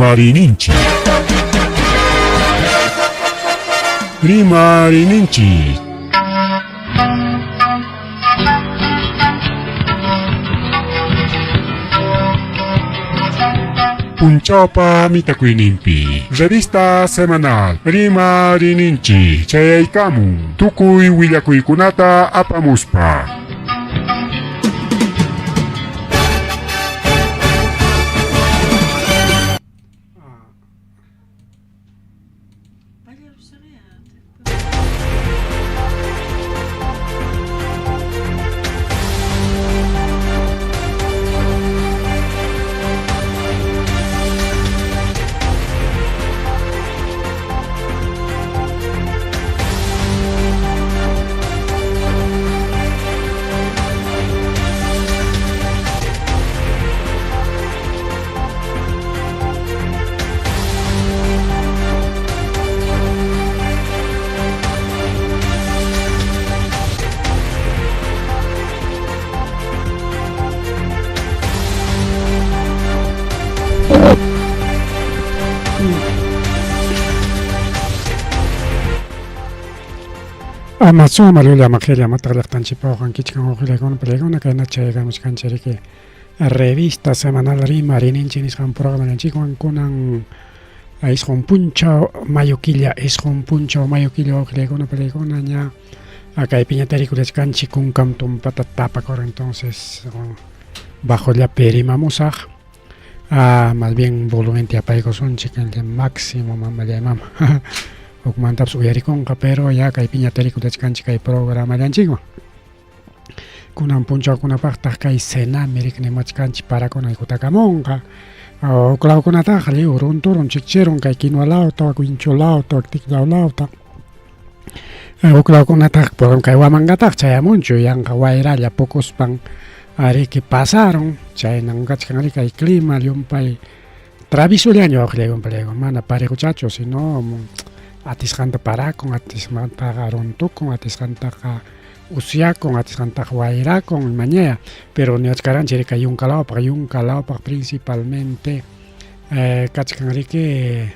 Rimarininchik. Rimarininchik. Punchawpa mitakuyninpi revista semanal Rimarininchik chayaykamun tukuy willakuykunata apamuspa. Amazon malulla maqilla mataq llaqtanchikpa waqankichkan wawqillaykuna palaykuna kayna chayakamuchkanchik riki revista semanal Rima rininchik nisqan programanchikwan kunan isqun punchaw mayo killa isqun punchaw mayo killa wawqillaykuna palaykuna ña kaypiña tarikullachkanchik kunkam tumpata tapakur entonces bajollapi rimamusaq Ah, más bien volumenta apaykusunchik el máximo mamallay mama. Hukmantapas uyarikunqa, pero ya kaypiña tarikullachkanchik kay programallanchikwan. Kunan punchawkunapaqtaq kay Senami riki nimachkanchik parakunaykutakamunqa. Huk lawkunataqa lliw runturun chikchirun kay quinua lawta, winchu lawta, tikllaw lawta. Huk lawkunataq kay Huamangataq chayamunchu yanqa wayralla pukuspan ariki pasarun chaynan kachkan ari kay clima llumpay travisullaña waqllaywan playwan mana parejochachu sino atisqanta parakun atisqantaqa runtukun atisqantaqa usyakun atisqantaqa wayrakun imañaya pero niwachkaranchik kay yunka lawpaq yunka lawpaq principalmente kachkan riki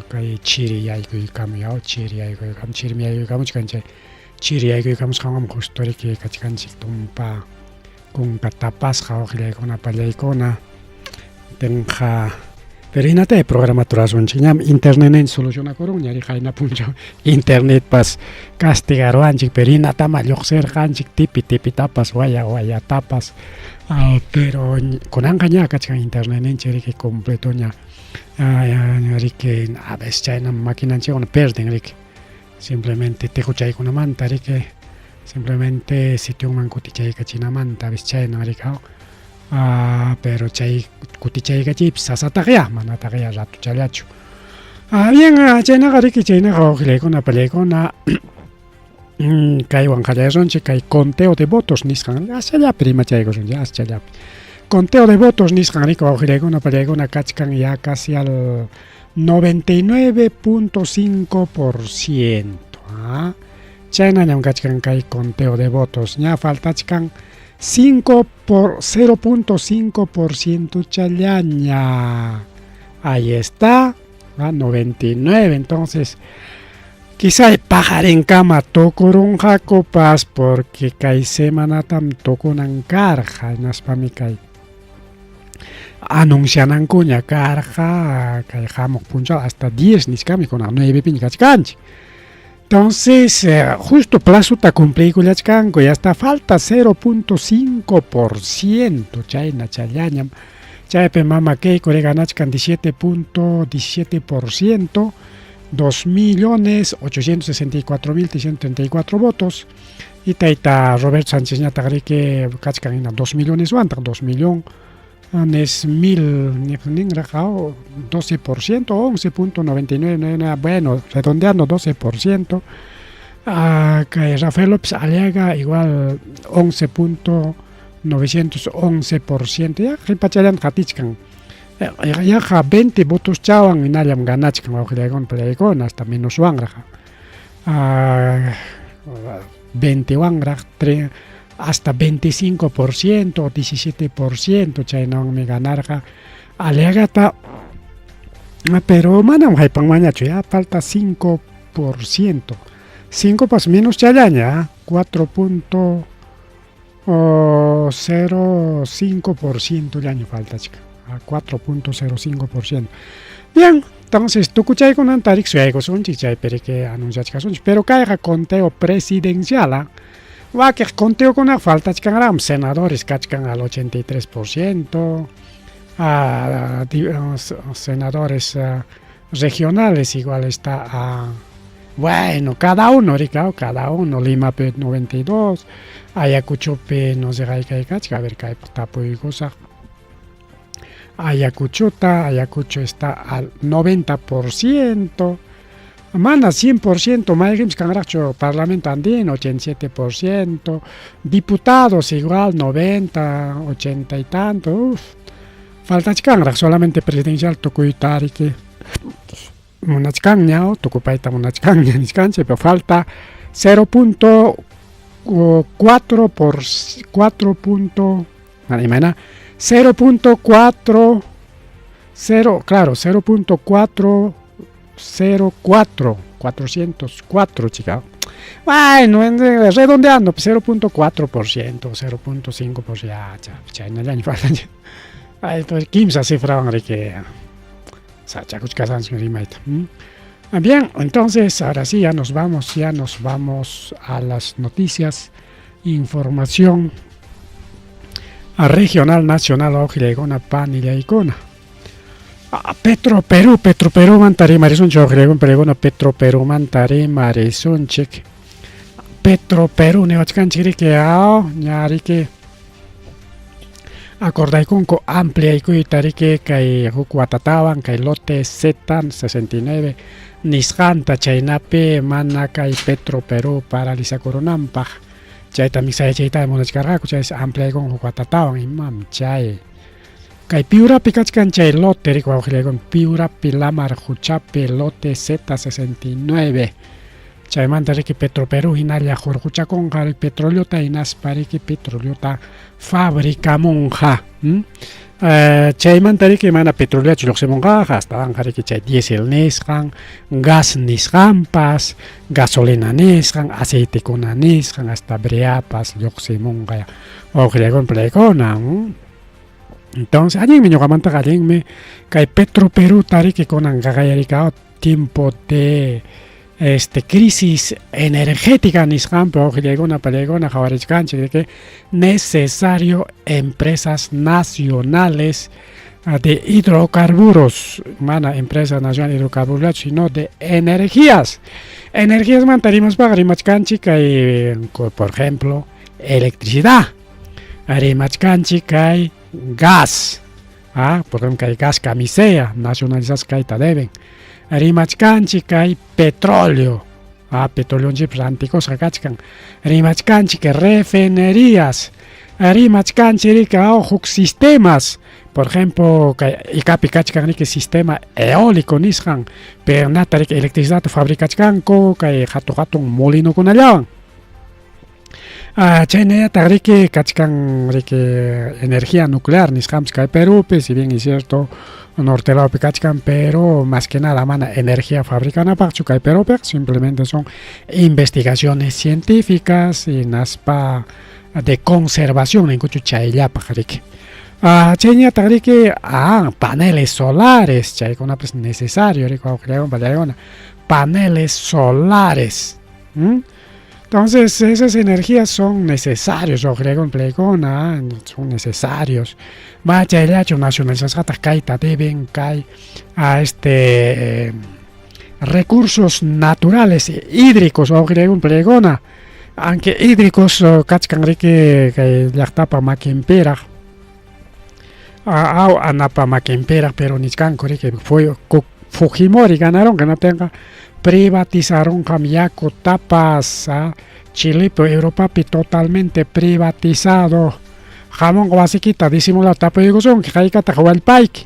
Kay chiri yaykuykamuy aw chiri yaykuykamuy chirimi yaykuykamuchkan chay chiri yaykuykamusqanwanmi justo riki kachkanchik tumpa kunka tapasqa waqllaykuna pallaykuna tinqa pero hinatay programata rurasunchik ñam internetninchik solucionakurunña ri qayna punchaw internetpas castigaruwanchik pero hinatama lluqsirqanchik tipi tipitapas waya wayatapas pero kunanqa ña kachkan internetninchik riki completoña Riki a veces chayna maquinanchikkuna pierden riki simplemente tejochaykunamanta riki simplemente sitionman kutichaykachinamanta a veces chayna riki pero chay kutichaykachiypas sasataqya manataqya ratochallachu. Bien chaynaqa riki chaynaqa wawqillaykuna pallaykuna kaywan qallaysunchik kay conteo de votos nisqan aschallapi rimachaykusunchik aschallapi. Conteo de votos nisqan riki wawqillaykuna pallaykuna kachkan ya casi al 99.5%. ¿Ah? Chaynañam kachkan kay conteo de votos. Ña faltachkan 5 por 0.5% challaña. Ahí está. ¿Ah? 99. Entonces, quizá paqarinkama tukurunqakupas porque kay semanatam tukunan karqa hinaspami kay anuncianankuña karqa kay hamuq punchaw hasta 10 niskami kunan 9 piña kachkanchik. Entonces, justo plazota cumpliykullachkanku y hasta falta 0.5% chayna challañam. Chaypi mama Keiko ganachkan 17.17%, 2.864.334 votos. Y tayta Roberto Sánchez ñataq riki kachkan hina 2 millones wantaq 2 millones mil ninraq 12%, 11.99, bueno, redondeando 12%. Kay Rafael López Aliaga igual 11.911%, ya qhipachallan qatichkan. Yaqa 20 votos chawan hinallam ganachkan wawqillaykuna pallaykuna hasta menos wanraq. 20 wanraq hasta 25%, 17% chaynawanmi ganarqa. Aliagata, pero manam haypanmanñachu, ya falta 5%. 5 pas menos challaña, 4.05% llaño falta, chica. 4.05%. Bien, entonces tukuchaykunan tarik suyaykusunchik chaypi riki anunciachkasunchik, pero kayqa conteo presidencial, ¿ah? Wakiq conteokunaqa faltachkanraqmi, senadores kachkan al 83%, senadores regionales igual está a, bueno, cada uno, riki, cada uno, Limapi 92, Ayacuchopi no sé haykay kachkan, a ver kaypaq tapuykusaq. Ayacuchota, Ayacucho está al 90%, mana 100%, mayqinpis kanraqchu Parlamento Andino 87%, diputados igual 90, 80 y tanto, uf, faltachkanraq solamente presidencial tukuyta riki munachkanña, tukupayta munachkanña nichkanchik, pero falta 0.4 por 4 punto, imayna, 0.4, 0, claro, 0.404, 404, chica. Bueno, redondeando, 0.4%, 0.5%, ya, ya, chaynallaña falta. Ay, pues, kimsa cifrawan riki sachakuchkasanchik rimayta. Bien, entonces, ahora sí, ya nos vamos a las noticias, información regional, nacional, wawqillaykuna, panillaykuna. Petro Perú, Petro Perú manta rimarisunchik, wawqillaykuna, panillaykuna, Petro Perú manta rimarisunchik. Petro Perú niwachkanchik riki, ña riki acordaykunku ampliaykuyta riki kay huk watatawan kay lote Z69 nisqanta, chaynapi mana kay Petro Perú paralizakurunanpaq. Chayta misayachiyta munachkarqaku, chaysi ampliaykunku huk watatawan, imam chay. Kay Piurapi kachkan chay lote riki wawqillaykuna, Piurapi lamar quchapi lote Z69. Chaymanta riki Petro Perú hinalla hurquchakunqa petroleota hinaspa riki petroleota fabricamunqa. Chaymanta riki mana petroleochu lluqsimunqaqa, astawanqa riki chay diésel nisqan, gas nisqanpas, gasolina nisqan, aceitekuna nisqan, hasta breapas lluqsimunqa wawqillaykuna, panillaykuna. Entonces, allinmi ñuqamantaqa allinmi kay Petro Perú tariki kunan qaqayarikawa tiempo de crisis energética nisqanpi wawqillaykuna, panillaykuna qhawarichkanchik de que necesario empresas nacionales de hidrocarburos, mana empresa nacional de hidrocarburos, sino de energías. Energías manta rimaspaqa rimachkanchik kay, por ejemplo, electricidad, rimachkanchik kay gas, por ejemplo, kay gas camisea, nacionalizasqa kayta deben. Rimachkanchik kay petróleo, petroleonchikpas rantikusqa kachkan. Rimachkanchik refinerías, rimachkanchik riki huk sistemas, por ejemplo, kay Icapi kachkan riki sistema eólico nisqan, pero nata riki electricidad fabricachkanku kay hatun hatun molinokunallawan. Chaynallataq riki kachkan riki energía nuclear nisqanpas kay Perúpi, si bien es cierto norte lawpi kachkan, pero más que nada mana energía fabricanapaqchu kay Perúpiqa, simplemente son investigaciones científicas hinaspa de conservación ninkuchu chayllapaq riki. Chayñataq riki paneles solares, chaykunapas necesario riki wawqillaykuna, panillaykuna, paneles solares. Entonces, esas energías son necesarios, wawqillaykuna, panillaykuna, son necesarios. Ma chayllachu nacionalizasqataq kayta deben kay recursos naturales hídricos, wawqillaykuna, panillaykuna, aunque hídricos kachkan riki kay llaqtapa makinpiraq, aw anapa makinpiraq, pero nichkanku riki Fujimori ganaron, hinaptinqa privatizaronqam yakutapas, Chilepi, Europapi totalmente privatizado. Hamunqa wasikita disimulado tapuykusunki, haykataq wallpayki,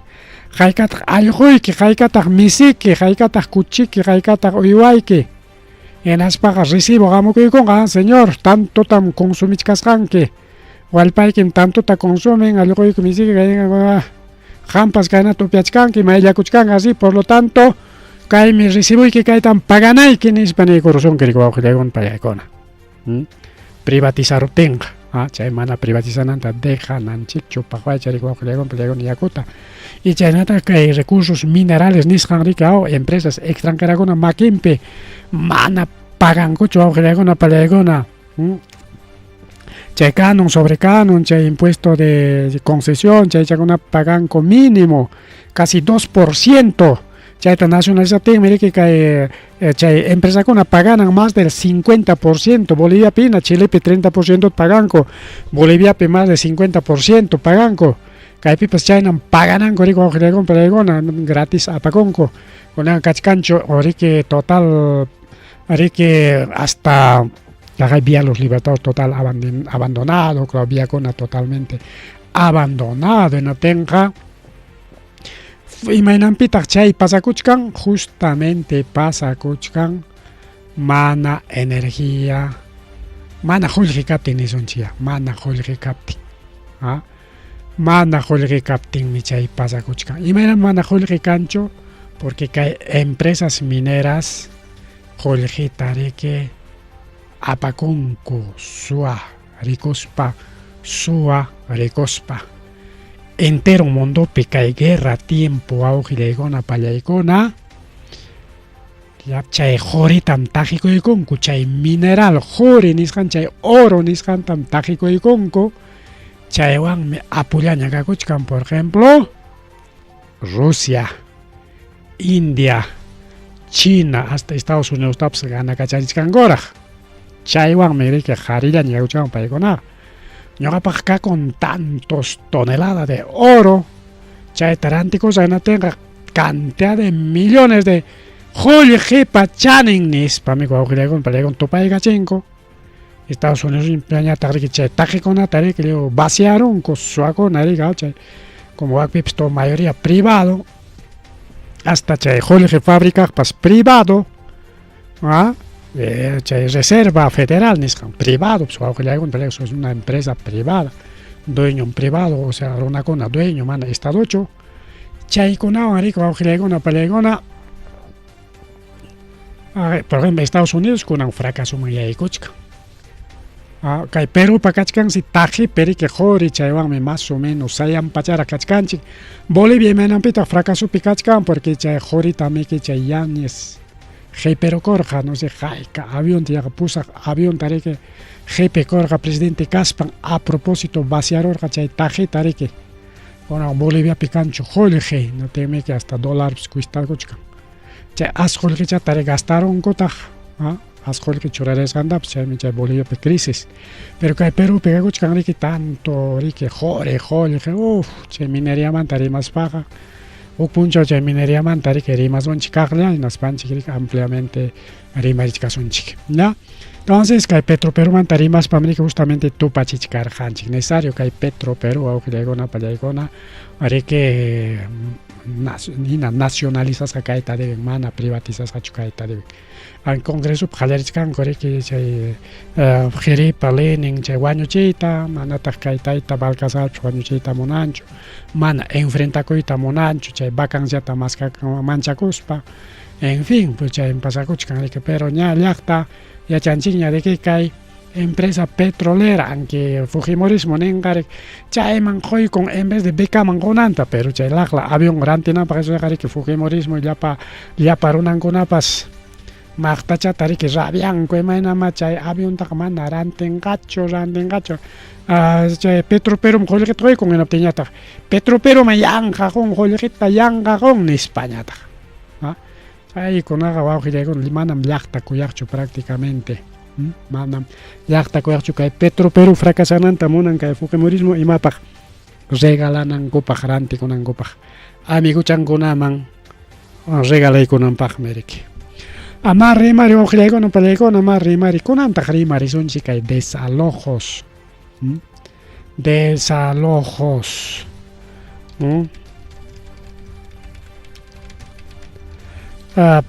haykataq allquyki, haykataq misiki, haykataq kuchiki, haykataq uywayki. Hinaspaqa recibo hamukuykunqa, señor, tantotam consumichkasqanki. Wallpaykim tantota consumen, allquyki, misiki, Qampas kaynata upyachkanki, mayllakuchkanki así, por lo tanto, kaymi recibuyki, kaytam paganayki nispa niykurusunki riki wawqillaykuna pallaykuna. ¿Mm? Privatizaruptinqa, ah, chay mana privatizananta dejananchikchu paqwaycha riki wawqillaykuna pallaykuna yakuta. Y chaynata kay recursos minerales nisqan riki aw empresas extranjerakuna makinpi mana pagankuchu wawqillaykuna pallaykuna. ¿Mm? Chay canon sobre canon, chay impuesto de concesión, chay chaykuna paganku mínimo casi 2%. Chayta nacionalizaptinmi riki kay chay empresakuna paganan más del 50%, Boliviapi hina, Chilepi 30% paganku, Boliviapi más del 50% paganku. Kaypipas chaynam pagananku riki wawqillaykuna palaykuna gratis apakunku. Kunan kachkanchu riki total riki hasta taqay Vía Los Libertadores total abandonado, claro, viakuna totalmente abandonado hinaptinqa imaynanpitaq chay pasakuchkan? Justamente pasakuchkan mana energía, mana qullqi kaptin nisunchik, mana qullqi kaptin. ¿Ah? Mana qullqi kaptinmi chay pasakuchkan. Imaynam mana qullqi kanchu? Porque kay empresas mineras qullqita riki apakunku suwa rikuspa, suwa rikuspa. Entero mundopi kay guerra tiempo wawqillaykuna pallaykuna chay quritam taqikuykunku, chay mineral quri nisqan, chay oro nisqantam taqikuykunku, chaywanmi apullaña kakuchkan, por ejemplo, Rusia, India, China, hasta Estados Unidostapas ganakacharichkankuraq. Chaywanmi riki qharillaña kakuchkan paykunaqa. Ñuqapaq kakun tantos toneladas de oro, chayta rantikusaq hinaptinqa cantidad de millones de qullqipa chanin nispa mi wawqillaykuna palaykuna tupaykachinku. Estados Unidos ñataq riki chay taqikunata riki lliw vaciarunku suwakuna riki chay como wakpipas todo mayoría privado hasta chay qullqi fabricaqpas privado ¿ah? Chay reserva federal nisqan privado pues wawqillaykuna palaykuna es una empresa privada dueño privado o sea runakuna dueño mana estadochu chaykunawan riki wawqillaykuna palaykuna por ejemplo Estados Unidos kunan fracasoman yaykuchkan. Kay Perupa kachkansi taqipi riki quri chaywanmi más o menos sayanpacharaq kachkanchik. Bolivia imaynanpitaq fracasopi kachkan porque chay qurita miki chay Yáñez qipirukurqa no sé hayka avionta yaqa pusaq avionta riki qipikurqa presidente kaspan a propósito vaciarurqa chay taqita riki. Kunan Boliviapi kanchu qullqi natinmiki hasta dólarpis cuestakuchkan. Chay as qullqichata riki gastarunkutaq as qullqi churarisqantapas chaymi chay Boliviapi crisis. Pero kay Perupi kakuchkan riki tanto riki quri qullqi uf chay mineriamanta rimaspaqa huk punchaw chay mineriamanta riki rimasunchik kaqlla hinaspanchik riki ampliamente rimarichkasunchik. ¿Ya? Entonces kay Petroperumanta rimaspam riki justamente tupachichkarqanchik necesario kay Petroperú wawqillaykuna pallaykuna riki hina nacionalizasqa kayta deben mana privatizasqachu kayta deben. Congresopi qallarichkanku riki chay Jeripa Lenin chay wañuchiyta manataq kay tayta Balcazarpas wañuchiyta munanchu mana enfrentakuyta munanchu chay vacanciata manchakuspa en fin pues chay pasakuchkan riki pero ña llaqta yachanchikña riki kay empresa petrolera aunque fujimorismo ninqa riki chayman quykun en vez de becaman qunanta pero chay laqla avión rantinanpaq esoqa riki fujimorismo llapa llapa runankunapas maqtachata riki rabianku imaynama chay aviontaqa mana rantinqachu rantinqachu chay Petroperuma qullqita quykun hinaptinñataq Petroperuma yanqa qun qullqita yanqa qun nispañataq chaykunaqa wawqillaykuna manam llaqta kuyaqchu prácticamente manam llaqta kuyaqchu kay Petroperú fracasananta munan kay fujimorismo imapaq regalanankupaq rantikunankupaq amiguchankunaman regalaykunanpaqmi riki. Ama rimari wawqillaykuna pallaykuna ama rimari kunantaq rimarisunchik kay desalojos. Desalojos.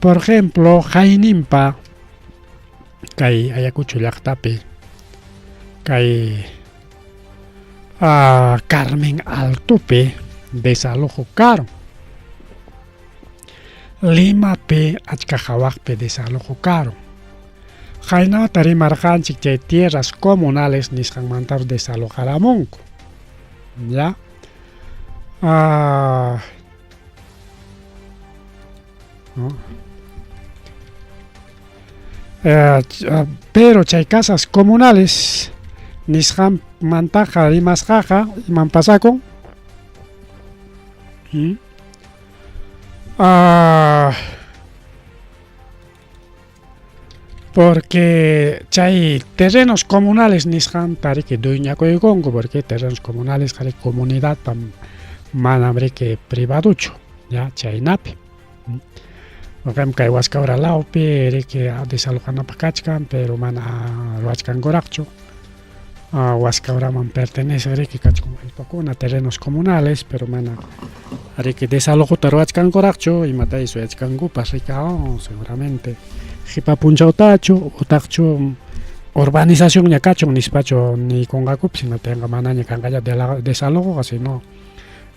Por ejemplo, Jaininpa kay Ayacucho llaqtapi kay Carmen Altopi Desalojo karun. Limapi achka hawaqpi desalojo karun. Haynata rimarqanchik chay tierras comunales nisqanmantapas desalojaramunku. Ya. Ah, ¿no? Pero chay casas comunales nisqanmantaqa rimasqaqa iman pasakun? ¿Mm? Ah, porque chay terrenos comunales nisqanta riki dueñakuykunku, porque terrenos comunales qari comunidad manam riki privaduchu, ya chaynapi. Uqam kay Huascaura lawpi riki desalojanapaq kachkan, pero mana ruwachkankuraqchu. Huascauraman pertenece riki kachkan allpakuna terrenos comunales, pero mana riki desalojota ruwachkankuraqchu, imatay suyachkankupas riki, seguramente qipa punchawtachu utaqchu urbanizacionña kachun nispachu niykunqakupas, hinaptinqa manaña kanqalla desalojoqa, sino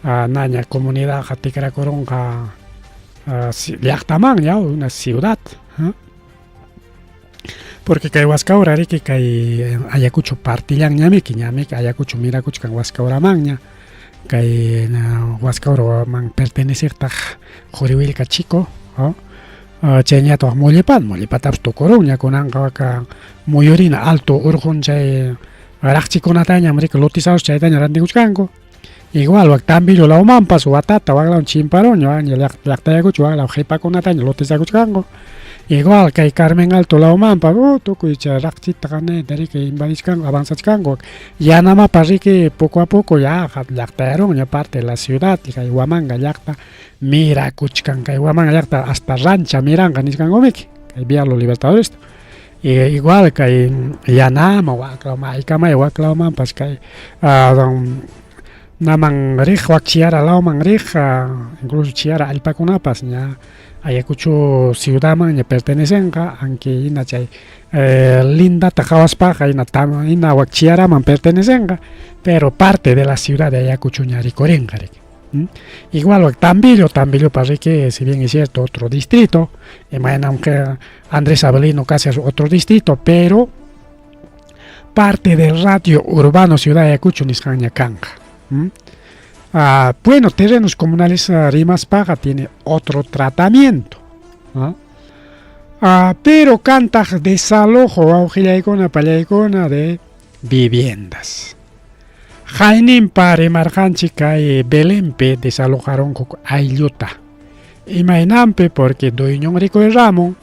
naña comunidadqa tikrakurunqa llaqtaman, ya una ciudad, porque kay Huascaura riki kay Ayacucho partillanñamiki, ñamiki Ayacucho mirakuchkan Huascauramanña, kay Huascauraman perteneceqtaq Quriwillka Chico, chayñataq Mollepan, Mollepatapas tukurunña kunanqa muyurina alto urqun chay raqchikunatañam riki lotizados chaytaña rantikuchkanku. Igual wak Tambillo lawmanpas watata waklawan chimparuña llaqta Ayacucho waklaw qipakunataña lotizakuchkanku. Igual kay Carmen Alto lawmanpas tukuy chay raqchita qanayta riki invadichkanku avanzachkanku. Yanamapas riki poco a poco ya llaqtayarunña parte de la ciudad kay Huamanga llaqta mirakuchkan, kay Huamanga llaqta hasta rancha miranqa nichkankumiki kay Vía Los Libertadores. Igual kay Yanama waklaw maykamay waklawmanpas kay naman riq wak Chiara lawman riq, incluso Chiara allpakunapas ña Ayacucho ciudadman ña pertenecenqa, aunque hina chay lindata qhawaspaqa hina hina wak Chiaraman pertenecenqa, pero parte de la ciudad de Ayacucho ña rikurinqa riki. Igual wak Tambillo, Tambillopas riki, si bien es cierto, otro distrito, imaynam que Andrés Avelino casi es otro distrito, pero parte del radio urbano Ciudad de Ayacucho nisqanña kanqa. Bueno, terrenos comunales rimaspaqa tiene otro tratamiento, ¿no? Pero kantaq desalojo wawqillaykuna pallaykuna de viviendas. Hayninpa rimarqanchik kay Belenpi desalojarunku aylluta. Imaynanpi, porque dueñon rikuyramun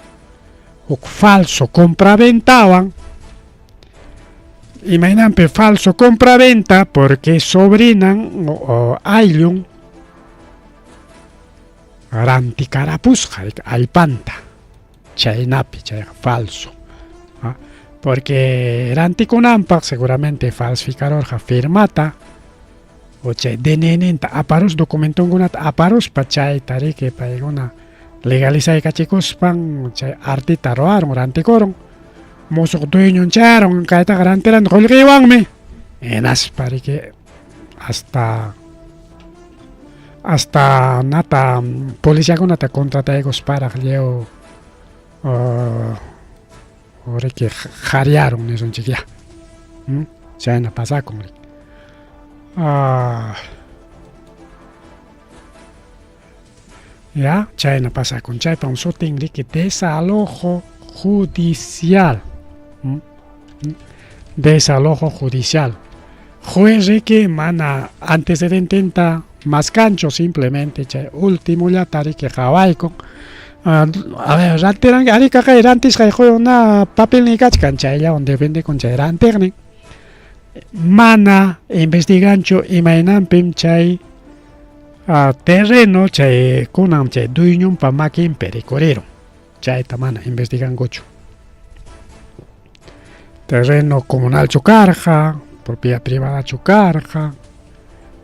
huk falso compraventawan. Imaynanpi falso compraventa, porque sobrinan o ayllun rantikarapusqa allpanta. Chaynapi chayqa falso. Porque rantikunanpaq seguramente falsificarurqa firmata o chay DNNta aparus documentunkunata aparuspa chayta riki paykuna legalizaykachikuspan chay artita ruwarun rantikurun. Musuq dueñon chayarun kaytaqa rantirani qullqiywanmi hinaspa riki hasta nata policiakunata contrataykusparaq lliw riki qhariyarun nisunchik ya. Chayna pasakun riki. Ya, chayna pasakun. Chaypam sutin riki desalojo judicial. Desalojo judicial. Juez riki mana antecedententa maskanchu, simplemente chay últimollata riki qawaykun. A ver, rantiranki arikaqay rantisqay na papelniy kachkan chayllawan defendekun chay rantiqnin. Mana investiganchu imaynanpim chay terreno chay kunan chay dueñonpa makinpi rikurirun. Chayta mana investigankuchu. Terreno comunalchu karqa, propiedad privadachu karqa,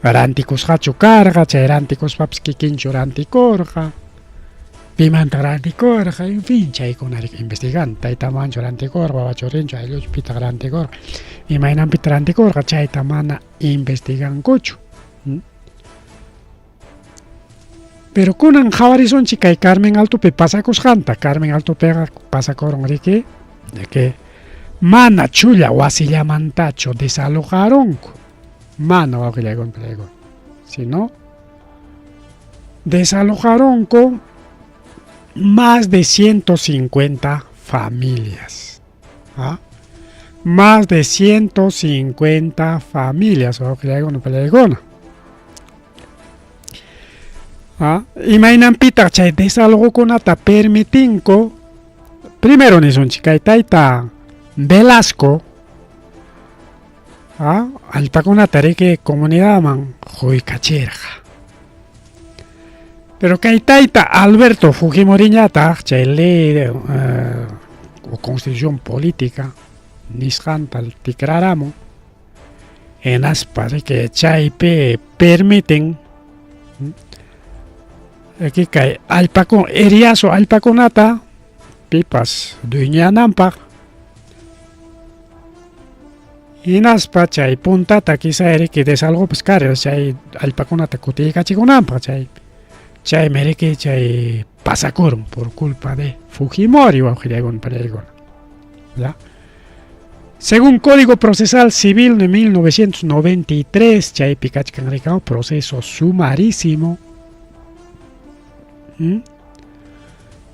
rantikusqachu karqa, chay rantikuspapas kikinchu rantikurqa, pimanta rantikurqa, en fin, chaykuna riki investigan. Tayta mamanchu rantikurqa, wawa churinchu, aylluchu pitaq rantikurqa, imaynanpitaq rantikurqa, chayta mana investigankuchu. Pero kunan qhawarisunchik kay Carmen Altopi pasakusqanta. Carmen Altopiqa pasakurun riki, de que mana chulla wasillamantachu desalojarunku. Mana wawqillaykuna palaykuna. Sino desalojarunku más de 150 familias. ¿Ah? Más de 150 familias, wawqillaykuna palaykuna. ¿Ah? Imaynanpitaq chay desalojokunata permitinku? Primero nisunchik kay tayta Velasco, ¿ah? Allpakunata riki comunidadman quykachirqa. Pero kay tayta Alberto Fujimoriñataq chay ley de, o constitución política nisqanta tikraramun, hinaspa riki chaypi permiten riki kay allpakuna eriazo allpakunata pipas dueñananpaq, hinaspa chay puntata quizá riki desalojopas karqa chay allpakunata kutiykachikunanpaq, chay chaymi riki chay pasakurun por culpa de Fujimori wawqillaykuna pariaykuna. ¿Ya? Según Código Procesal Civil de 1993, chaypi kachkan rikaw proceso sumarísimo.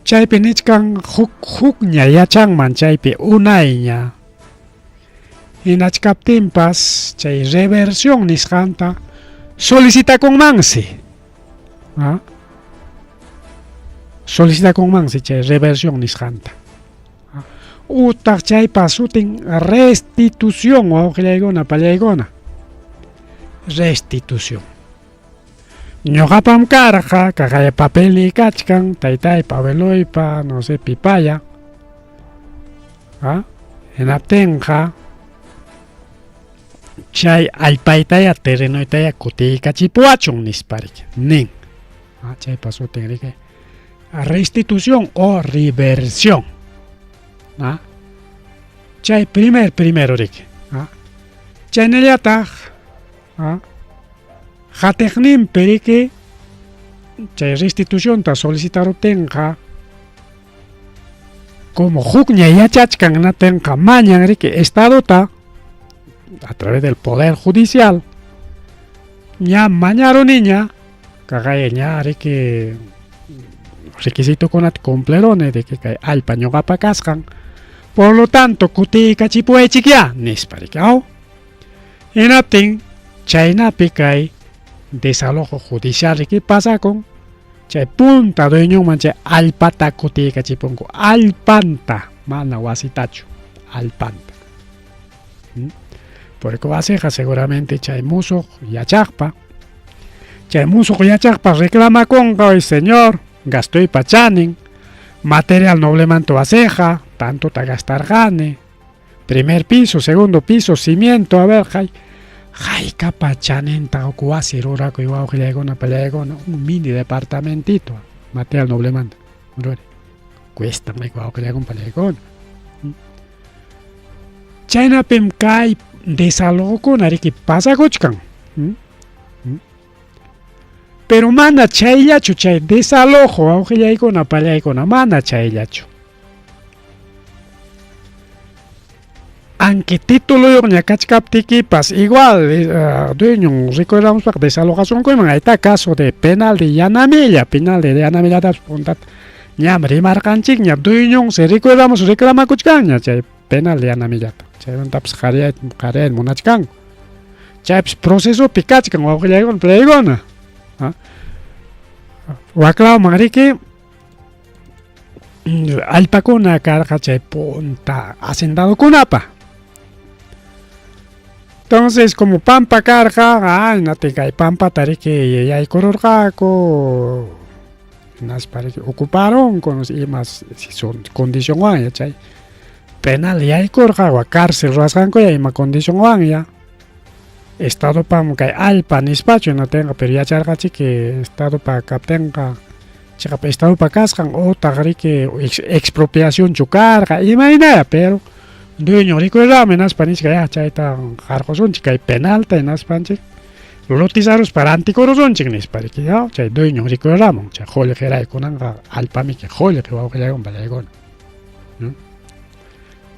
Chaypi nichkan huk hukña yachanman chaypi unayña. Hinachkaptinpas chay reversión nisqanta solicitakunmansi. ¿Ah? Solicitakunmansi chay reversión nisqanta. Utaq chaypa sutin restitución wawqillaykuna pallaykuna. Restitución. Ñuqapam karqa, kaqaya papelniy kachkan, taytaypa, abueloypa, no sé, pipaya. ¿Ah? Hinaptinqa chay allpaytaya terrenoytaya kutiykachipuwachun nispa riki nin. ¿Ah? Chaypa sutin riki restitución o reversión. ¿Ah? Chay primero riki. ¿Ah? Chaynallataq, ¿ah? Qatiqninpi riki chay restitucionta solicitaruptinqa como hukña yachachkan natinqa mañan riki estadota a través del poder judicial ña mañaruniña kaqaya ña riki requisitokunata cumpliruni de que kay allpa ñuqapa kasqan, por lo tanto kutiykachipuwaychikyá nispa riki aw. Hinaptin chaynapi kay desalojo judicial riki pasakun chay punta dueñonman chay allpata kutiykachipunku, allpanta, mana wasitachu, allpanta. Porque wasiqa seguramente chay musuq yachaqpa, chay musuq yachaqpa reclamakunqa, oy señor, gastoypa chanin, material noblemanta wasiqa, tantota gastarqani, primer piso, segundo piso, cimiento, a ver, hay haykapa chaninta huk wasi rurakuy wawqillaykuna pallaykuna, un mini departamentito, material noblemanta, cuesta wawqillaykuna pallaykuna. Chaynapim kay desalojokuna riki pasakuchkan. Pero mana chayllachu chay desalojo wawqillaykuna pallaykuna, mana chayllachu. Aunque tituluyuqña kachkaptikipas igual dueñon recordamos desalojasunkuman, ahí está caso de penal de Yanamilla, penal de Yanamillatapas puntata ñam rimarqanchikña, dueñon se recordamos reclamakuchkanña chay penal de Yanamillata, chaymantapas qariyayta munachkanku, chaypis procesopi kachkan wawqillaykuna palaykuna. Waklawman riki allpakuna karqa chay punta hacendadokunapa. Entonces, como pampa karqa, ay, nati kay pampata riki yaykururqaku, hinaspa riki ocuparonku, no sé, imas si son condicionwan ya chay penal yaykurqa, cárcel ruwasqanku ya ima condicionwan ya. Estadopam kay allpa nispachu natinqa, pero yacharqachiki estadopa kaptinqa chiqap estadopa kasqan utaq riki expropiacionchu karqa imaynaya, pero dueño rikururami hinaspa nichka ya chayta qarqusunchik kay penalta hinaspanchik Lotizaruspa rantikurusunchik nispa riki ya chay dueñon rikuramun chay qullqiraykunanqa allpamiki qullqi wawqillaykuna pallaykuna.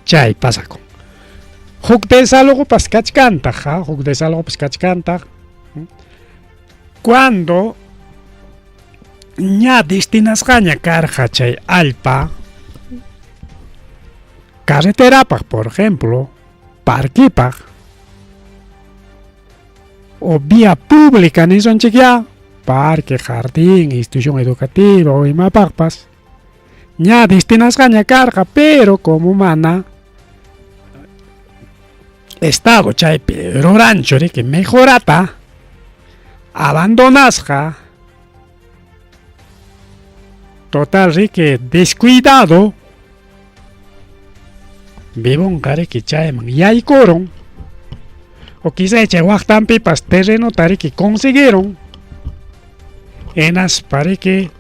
Chay pasakun. Huk desalojopas kachkantaq, ha? Huk desalojopas kachkantaq. Cuando ña destinasqaña karqa chay allpa carreterapaq, por ejemplo, parquipaq o vía pública nisunchik ya, parque, jardín, institución educativa o imapaqpas, ña destinasqaña karqa, pero como mana Estado chaypi ruranchu riki mejorata abandonasqa total riki descuidado vivonqa riki chayman yaykurun o quizá chay waqtanpipas terrenota riki consiguieron hinaspa riki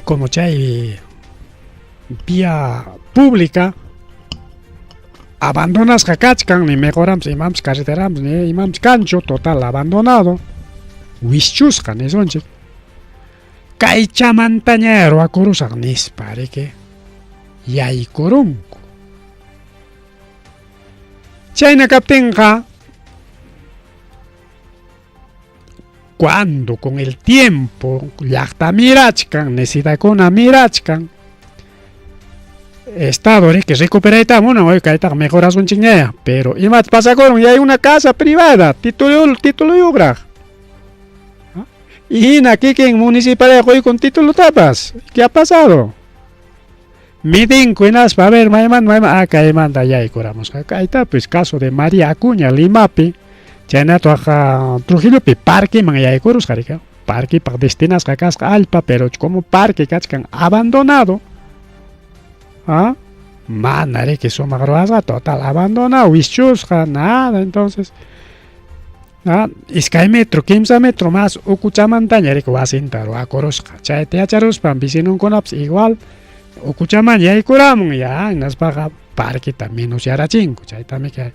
como chay vía pública abandonasqa kachkan ni mejoranpas imanpas carreteranpas ni imanpas kanchu total abandonado wischusqa nisunchik kaychamantaña ruwakurusaq nispa riki yaykurunku chayna kaptinqa cuando con el tiempo llaqta mirachkan necesidadkuna mirachkan Estado riki recuperayta munan oye kaytaqa mejorasunchikñaya pero imata pasakurun y hay una casa privada título tituluyuqraq y hina kikin municipalidad quykun titulotapas ¿qué ha pasado? Midinku hinaspa a ver maymanta maymanta ah kaymanta yaykuramusqa kaytapis caso de María Acuña Limapi chaynataq Trujillopi parqueman yaykurusqa riki parquepaq destinasqa kasqa allpa pero como parque kachkan abandonado ah mana riki sumaq ruwasqa total abandonado wischusqa nada entonces ah iskay metro kimsa metro más ukuchamantaña riki wasinta ruwakurusqa chayta yacharuspan vecinonkunapas igual ukuchaman yaykuramun ya hinaspaqa parqueta menusyarachinku chaytami kay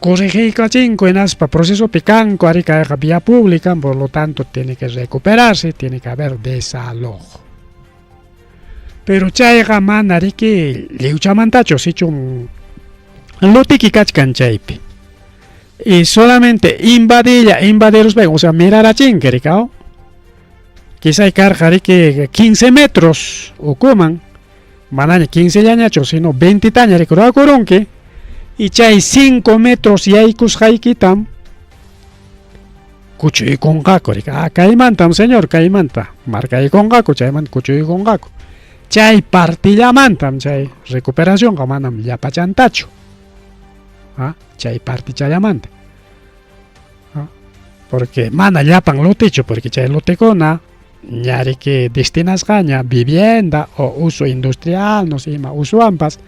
corrigiykachinku hinaspa procesopi kanku ari kayqa vía pública por lo tanto tiene que recuperarse tiene que haber desalojo pero chayqa mana riki lliwchamantachu sichum lotiki kachkan chaypi y solamente invadilla invadiruspa o sea mirarachinki rikaw quizá karqa riki 15 metros ukuman manaña 15 llañachu sino 20 taña riki ruwakurunki y chay 5 metros yaykusqaykitam kuchuykunqaku riki ah kaymantam señor kaymanta markaykunqaku chaymanta kuchuykunqaku chay partillamantam chay recuperacionqa manam llapachantachu ah chay partichallamanta porque mana llapan lotechu porque chay lotekuna ña riki destinasqaña vivienda o uso industrial no sé ima usuwanpas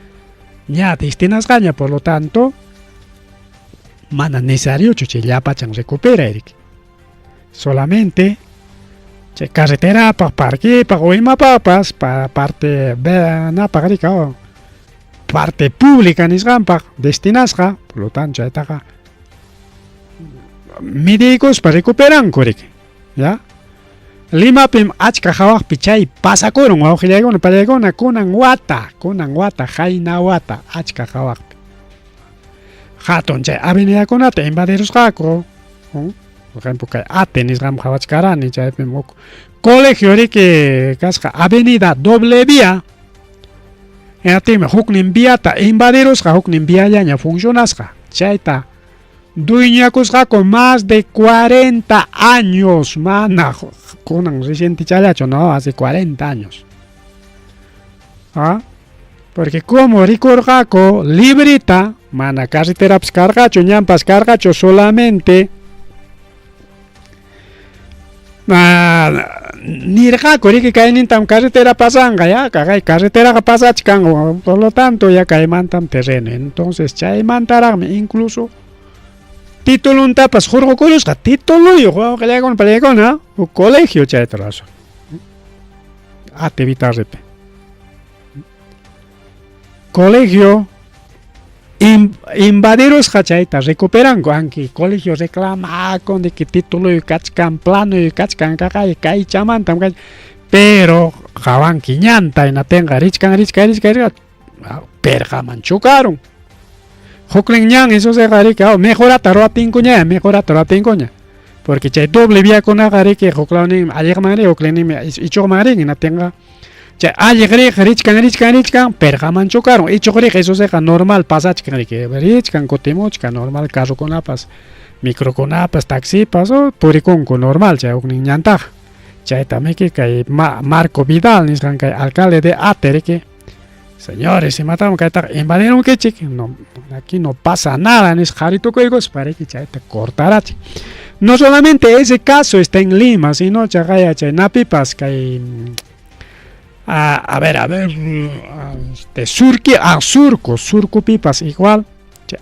ña destinasqaña por lo tanto mana necesariochu chay llapachan recuperay riki solamente chay carreterapaq parquepaq o imapaqpas pa parte napaq riki parte pública nisqanpaq destinasqa por lo tanto chaytaqa midiykuspa recuperanku riki ya Limapim achka hawaqpi chay pasakurun wawqillaykuna pallaykuna kunan wata kunan wata qayna wata achka hawaqpi hatun chay avenidakunata invadirusqaku por ejemplo kay ate nisqanpi qhawachkarani chaypim huk colegio riki kasqa avenida doble vía hinaptinmi huknin viata invadirusqa huknin viallaña funcionasqa chayta dueñakusqaku más de 40 años mana kunan recientechallachu no hace 40 años ¿ah? Porque como rikurqaku librita mana carreterapas karqachu ñanpas karqachu solamente nirqaku riki kaynintam carretera pasanqa ya kay carreteraqa pasachkan por lo tanto ya kaymantam terreno entonces chaymantaraqmi incluso tituluntapas hurqukurusqa tituluyuq wawqillaykuna pallaykuna huk colegio chayta ruwasqa ate Vitarripi colegio Invadirusqa chayta recuperanku anki colegio reclamakun de que tituloy kachkan planoy kachkan kaqay kaychamantam kay pero qawanki ñanta hinatinqa richkan richkan richkan richkan perqaman chocarun. Huknin ñan eso riki mejorata ruwatinkuña mejorata ruwatinkuña porque chay doble viakunaqa riki huklawninmi alliqman rin hukninmi ichuqman rin hinatinqa chay alliq riq richkan richkan richkan perqaman chocarun ichuq riq eso normal pasachkan riki richkan kutimuchkan normal carrokunapas microkunapas taxipas purikunku normal chay huknin ñantaqa chayta miki kay Marco Vidal nisqan kay alcalde de Ate riki señores imatam kaytaqa invadirunkichik no aquí no pasa nada nisqa qhari tukuykuspa riki chayta cortarachin. No solamente ese caso está en Lima sino chaqaya chay napipas kay a ver este surqui a Surco Surcupipas igual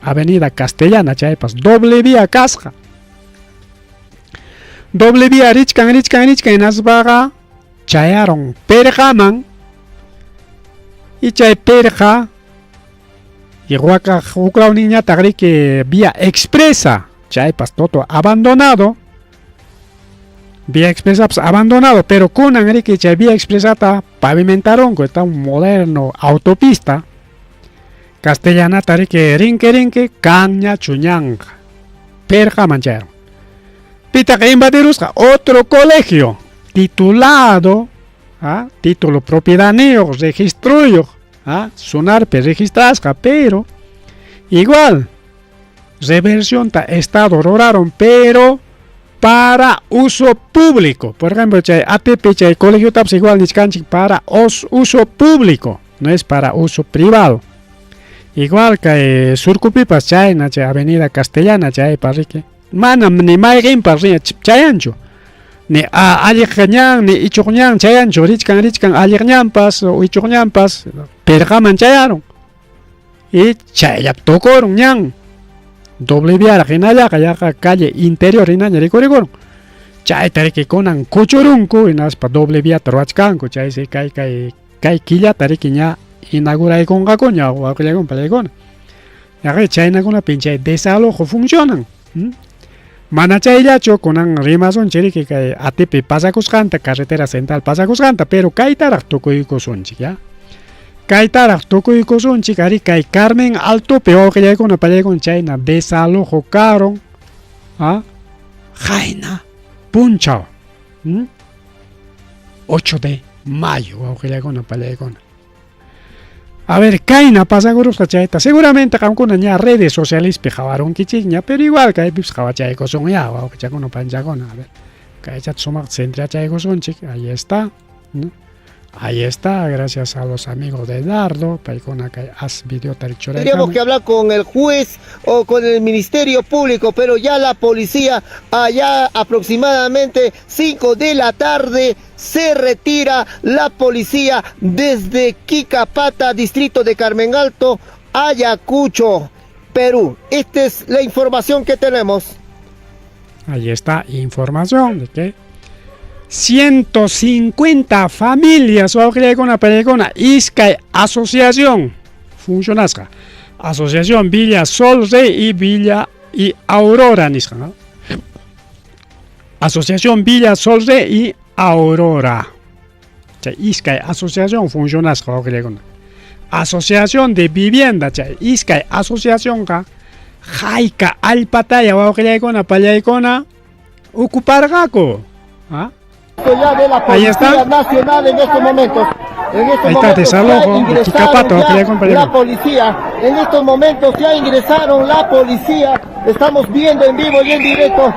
Avenida Castellana chaypas doble vía kasqa doble vía richkan richkan richkan hinaspaqa chayaron perqaman y chay perqa y waka huklawninñataq riki vía expresa chaypas todo abandonado vía expresa pues abandonado pero kunan riki chay vía expresata pavimentaronku está un moderno autopista castellanata riki rinki rinki kanña chuñanqa perqaman chayaron pitaq invadirusqa otro colegio titulado título propiedadniyuq registruyuq SUNARP registrasqa pero igual reversionta estado ruraron pero para uso público. Por ejemplo chay ATP chay colegio tapas igual nichkanchik para uso público, no es para uso privado. Igual que Surcupipas chayna chay Avenida Castellana chay parrique manam ni mayqinpas chayanchu ni alliq ñan ni ichuq ñan chayanchu richkan richkan alliq ñanpas ichuq ñanpas perqaman chayarun y chayllap tukurun ñan doble viaraq hinallaqa yaqa calle interior hinaña rikuriykurun chayta riki kunan kuchurunku hinaspa doble viata ruwachkanku chaysi kay kay kay killata riki ña inauguraykunqakuña wawqillaykuna pallaykuna yaqa chaynakunapin chay desalojo funcionan. Mana chayllachu kunan rimasunchik riki kay Atipi pasakusqanta carretera central pasakusqanta pero kaytaraq tukuykusunchik ya kaytaraq tukuykusunchik ari kay Carmen Altopi wawqillaykuna pallaykuna chayna desalojo karun qayna punchaw 8 de mayo wawqillaykuna pallaykuna. A ver, kayna pasakurusqa chayta seguramente qamkuna ña redes socialespi qawarunkichikña pero igual kaypipas qawachaykusun ya wawqichakuna panchakuna a ver kaychata sumaqta centrachaykusunchik ahí está, ¿no? Ahí está, gracias a los amigos de Dardo, paykuna kay as videota Tendríamos que hablar con el juez o con el Ministerio Público, pero ya la policía allá aproximadamente 5 de la tarde se retira la policía desde Quica-Pata, distrito de Carmen Alto, Ayacucho, Perú. Esta es la información que tenemos. Ahí está información de que 150 familias wawqillaykuna pallaykuna iskay asociación funcionasqa Asociación Villa Sol Rey y Villa y Aurora nisqa, ¿no? Asociación Villa Sol Rey y Aurora chay iskay asociación funcionasqa wawqillaykuna Asociación de Vivienda chay iskay asociacionqa hayka allpataya wawqillaykuna pallaykuna ocuparqaku. ¿Ah? Ya de la Ahí está. Policía Nacional en estos momentos. En estos Ahí está, momentos desalojo ya de ingresaron Quicapato, ya que ya acompañaron. la policía. En estos momentos ya ingresaron la policía. Estamos viendo en vivo y en directo.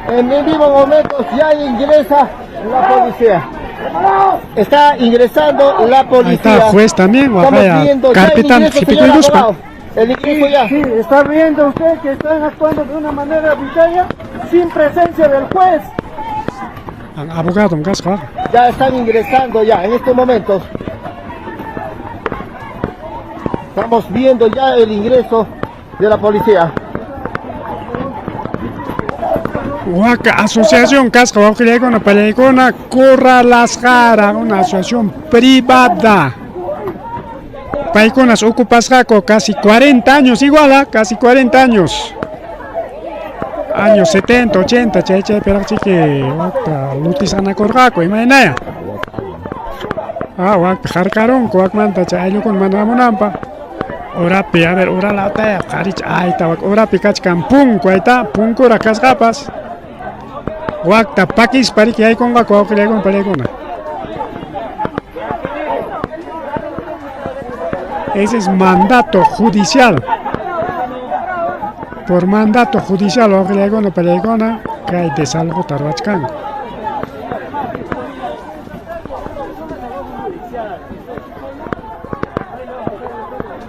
En vivo momentos ya ingresa la policía. Está ingresando la Ahí policía. está, juez también, Estamos Oaxaca, viendo ya el carpetán, ingreso, señor Jipicuyuspa. abogado. El ingreso ya. Sí, está viendo usted que están actuando de una manera arbitraria sin presencia del juez. Abogado, un caso. Ya están ingresando ya en estos momentos. Estamos viendo ya el ingreso de la policía. Huaca, asociación kasqa wawqillaykuna pallaykuna Corralasjara, una asociación privada. Paykunas ocupasqaku casi 40 años igual, ¿ah? Casi 40 años. Años 70, 80, chay chaypiraqchiki wakta lutisanakurqaku, imaynaya. Ah, wakpi harkarunku wakmanta chay ayllukuna mana hamunanpaq. Urapi, a ver, uralataya qaricha ayta wak urapi kachkan punku ayta punkura kasqapas. Wakta pakispa riki yaykunqaku wawqillaykuna palaykuna. Ese es mandato judicial. Por mandato judicial wawqillaykuna palaykuna kay desalojota ruwachkanku.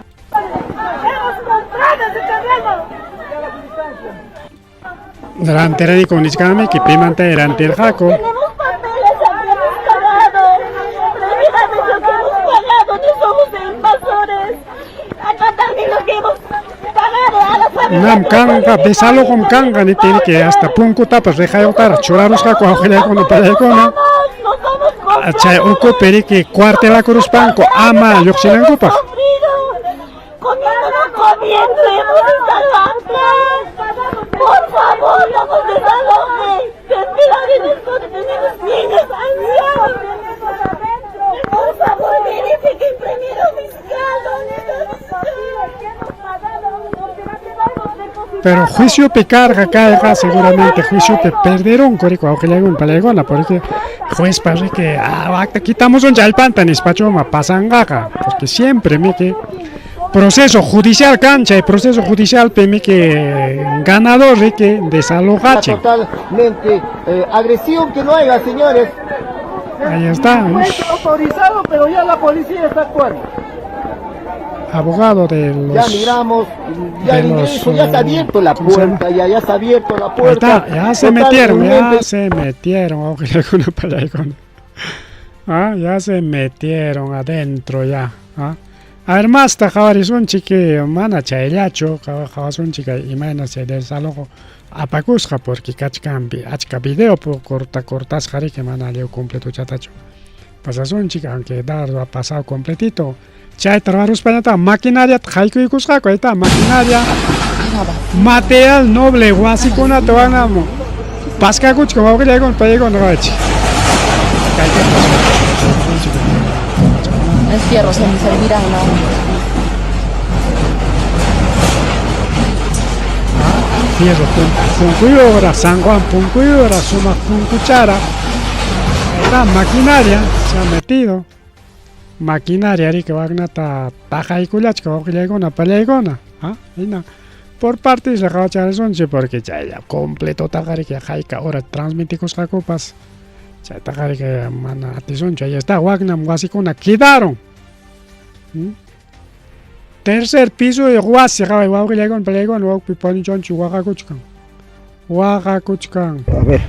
Hemos comprado ese terreno. Rantirayku nichkanmi pimanta rantirqaku. Tenemos papeles, hemos pagado. Prohibidamente lo que hemos pagado, no somos invasores. Acá también lo que hemos pagado a la familia. Nam kanqa desalojom kanqa niptinki hasta punkutapas rejayuqtaraq churarusqaku wawqillaykuna palaykuna. Chay ukupi riki cuartelakuruspanku ama lluqsinankupaq. Comiendo, no comiendo, hemos estado acá. Por favor, no nos desalojen. Ten piedad de nosotros, tenemos niños, ancianos. Por favor, verifiquen primero fiscal. ¿Dónde está fiscal? Pero juiciopi karqa kayqa seguramente juiciopi perderunku riki wawqillaykuna palaykuna porque juezpa riki ah, wakta quitamusunchik allpanta nispachuma pasanqaqa porque siempre miki proceso judicial kan chay proceso judicialpi miki ganador riki desalojachin. Totalmente agresión que no haya, señores. Ahí está. Juez autorizado, pero ya la policía está actuando. Abogado de los Ya miramos, ya de el los, ingreso, ya está abierto la ¿cómo se llama? puerta, ya, ya está abierto la Ahí puerta. está, ya se metieron, ya Totalmente. se metieron, wawqillaykuna palaykuna. Ah, ya se metieron adentro ya. Ah. A ver, masta qhawarisunchik mana chayllachu qhawasunchik imayna chay desalojo apakusqa porque kachkanpi achka video corta cortasqa riki mana lliw completochatachu pasasunchik, aunque dar ha pasado completito. Chayta ruwaruspañataq maquinariata haykuykusqaku, ahí está, maquinaria, material noble wasikunata wanamu paskakuchkan wawqillaykuna paykuna qhawachik. El fierro se me servirá, ¿no? Fierro punkuyura, San Juan punkuyura, sumaq punkuchara. Está maquinaria, se ha metido. Maquinaria riki waknata taqaykullachka wawqillaykuna pallaykuna. Ah, hina. Por partes qhawacharisunchik porque chaylla completotaqa riki hayka hora transmitikusqakupas chaytaqa riki mana atisunchu. Ahí está, waknam wasikuna quedaron. Tercer piso de wasi qhaway wawqillaykuna pallaykuna wawpi panichanchik waqakuchkan. Waqakuchkan. A ver.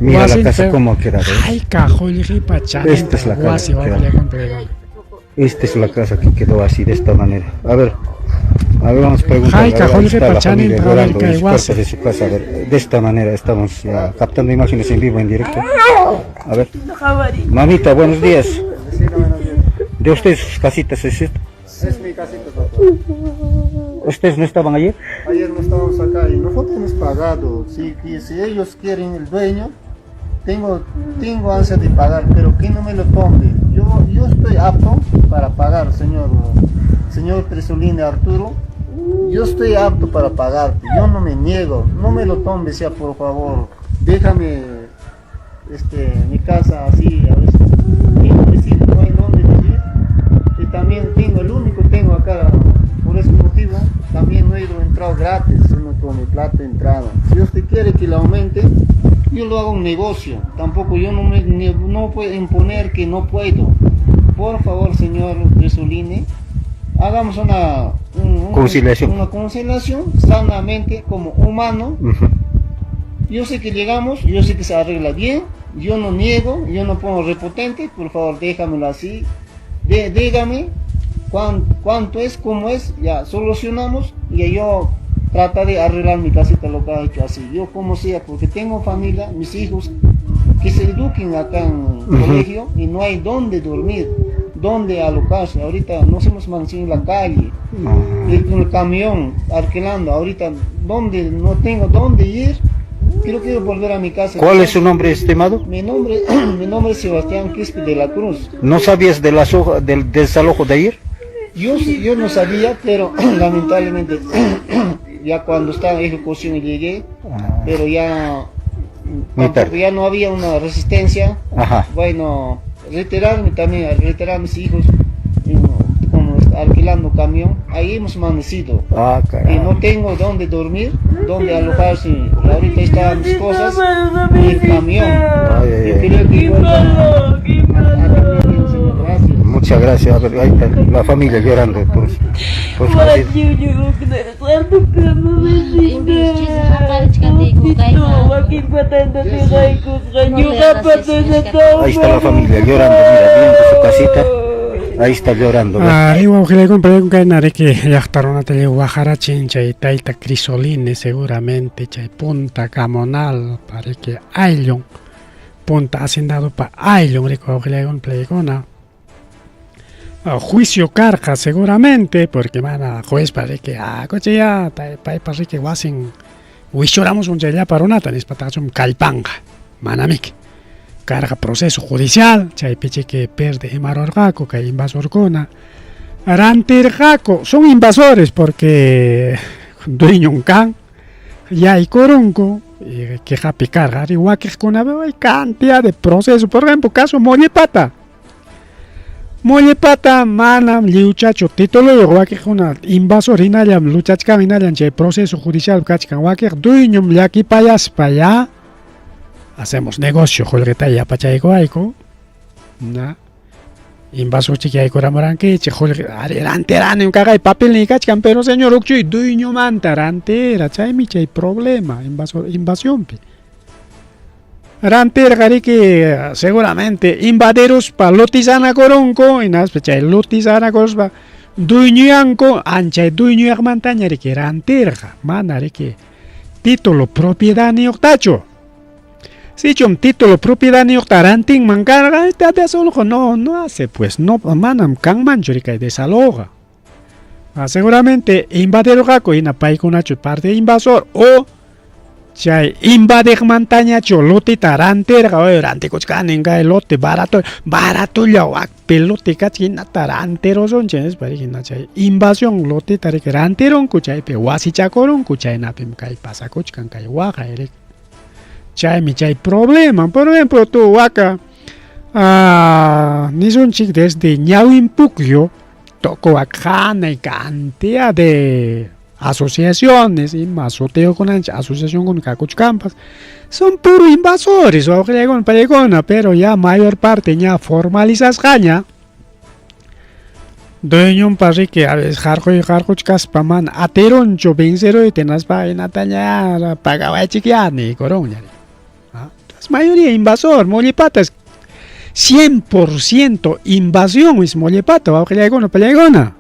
Mira la casa Wasinta cómo ha quedado. ¿Eh? Hayka qullqipa Esta es la chaninta casa wasi que quedó. wawqillaykuna pallaykuna. Esta es la casa que quedó así de esta manera. A ver, vamos a preguntar. Hayka A ver, ahí está qullqipa la familia chaninta a ver llorando kay en sus wasi. puertas de su casa. A ver, de esta manera estamos ya captando imágenes en vivo, en directo. A ver. Mamita, buenos días. ¿De ustedes sus casitas es esto? Es mi casita, papá. ¿Ustedes no estaban ayer? Ayer no estábamos acá y nosotros hemos pagado. Si, si ellos quieren el dueño, tengo ansia de pagar, pero que no me lo tome. Yo estoy apto para pagar, señor Presolini Arturo. Yo estoy apto para pagarte, yo no me niego, no me lo tome, sea por favor, déjame mi casa así, a veces tengo vecinos, no hay dónde vivir, y también tengo, el único tengo acá, por ese motivo, también no he ido entrado gratis, sino con mi plata de entrada. Si usted quiere que lo aumente, yo lo hago un negocio, tampoco yo no me, ni, no puedo imponer que no puedo. Por favor, señor Presolini, hagamos Conciliación. una conciliación sanamente como humano. Yo sé que llegamos, yo sé que se arregla bien, yo no niego, yo no pongo repotente, por favor déjamelo así, dígame cuánto es, cómo es, ya solucionamos y yo trataré de arreglar mi casita lo que ha hecho así, yo como sea, porque tengo familia, mis hijos que se eduquen acá en el colegio y no hay dónde dormir. dónde alocarse. Ahorita nos hemos mantenido en la calle, y con el camión alquilando. Ahorita, ¿dónde? No tengo dónde ir. Quiero volver a mi casa. ¿Cuál es su nombre, estimado? Mi nombre, mi nombre es Sebastián Quispe de la Cruz. ¿No sabías de las hoja- del desalojo de ayer? Yo no sabía, pero lamentablemente ya cuando estaba en ejecución llegué, pero ya, Muy tampoco, tarde. ya no había una resistencia. Ajá. Bueno, retirarme también, retirar a mis hijos, y no, como alquilando camión, ahí hemos amanecido. Ah, Y caray. no tengo dónde dormir, dónde alojarse. Y ahorita están mis cosas en el camión. Ay, ay, Yo ay. creo que vuelva a dormir, señor. Gracias. Muchas gracias. A ver, ahí está la familia llorando por, por su Ahí está la familia llorando, mira, viendo su casita. Ahí está llorando. ve. Ari wawqillaykuna payllaykuna kayna riki llaqta runata lliw waqarachin chay tayta Crisoline seguramente chay Punta Gamonal pariki ayllun Punta Hacendadopa ayllun riki wawqillaykuna payllaykuna juicio karqa seguramente porque mana juezpa riki kuchiya paypa riki wasin wichuramusun chay llapa runata nispataqchum kallpanqa manamiki karqa proceso judicial chaypichiki pierde imarurqaku kay invasorkuna rantirqaku son invasores porque dueñon kan yaykurunku y quejapi karqa ari wakiqkuna hay cantidad de proceso, por ejemplo caso Mollepata. Mollepata manam lliwchachu tituluyuq wakiqkuna invasor hinallam luchachkan hinallam chay proceso judicial kachkan wakiq dueñom llakipayaspa ya hacemos negocio qullqita yapachaykuwayku na invasorchik yaykuramurankichik qullqi ari rantiranim kaqay papelniy kachkan pero señor ukchuy dueñomanta rantira chaymi chay problema invasor invasionpi rantirqa riki seguramente invadiruspa lotizanakurunku hinaspa chay lotizanakuruspa dueñoyanku anchay dueñoyaqmantaña riki rantirqa mana riki título propiedadniyuqtachu sichum título propiedadniyuqta rantinman karqa este desalojo no no hace pues no manam kanmanchu riki kay desaloja. Seguramente invadirurqaku hina paykunachu parte invasor o chay invadiqmantañachu lotita rantirqa oye rantikuchkanin kay lote barato baratolla wakpi lote kachkan hinata rantirusunchik nispa riki hina chay invasión lotita riki rantirunku chaypi wasichakurunku chaynapim kay pasakuchkan kay waqay riki chaymi chay problema. Por ejemplo tu waka nisunchik desde Ñawinpukyo tocó hanay cantidad de asociaciones ima sutiyukunanchik asociacionkuna kakuchkanpas son puro invasores wawqillaykuna paykuna pero ya mayor parte ña formalizasqaña dueñonpa riki a veces harquy harquchkaspa mana atirunchu venceruyta hinaspa hinataña pagawaychik ya niykurunña. Entonces mayoría invasor, Mollepata es 100% invasión es Mollepata, wawqillaykuna pallaykuna.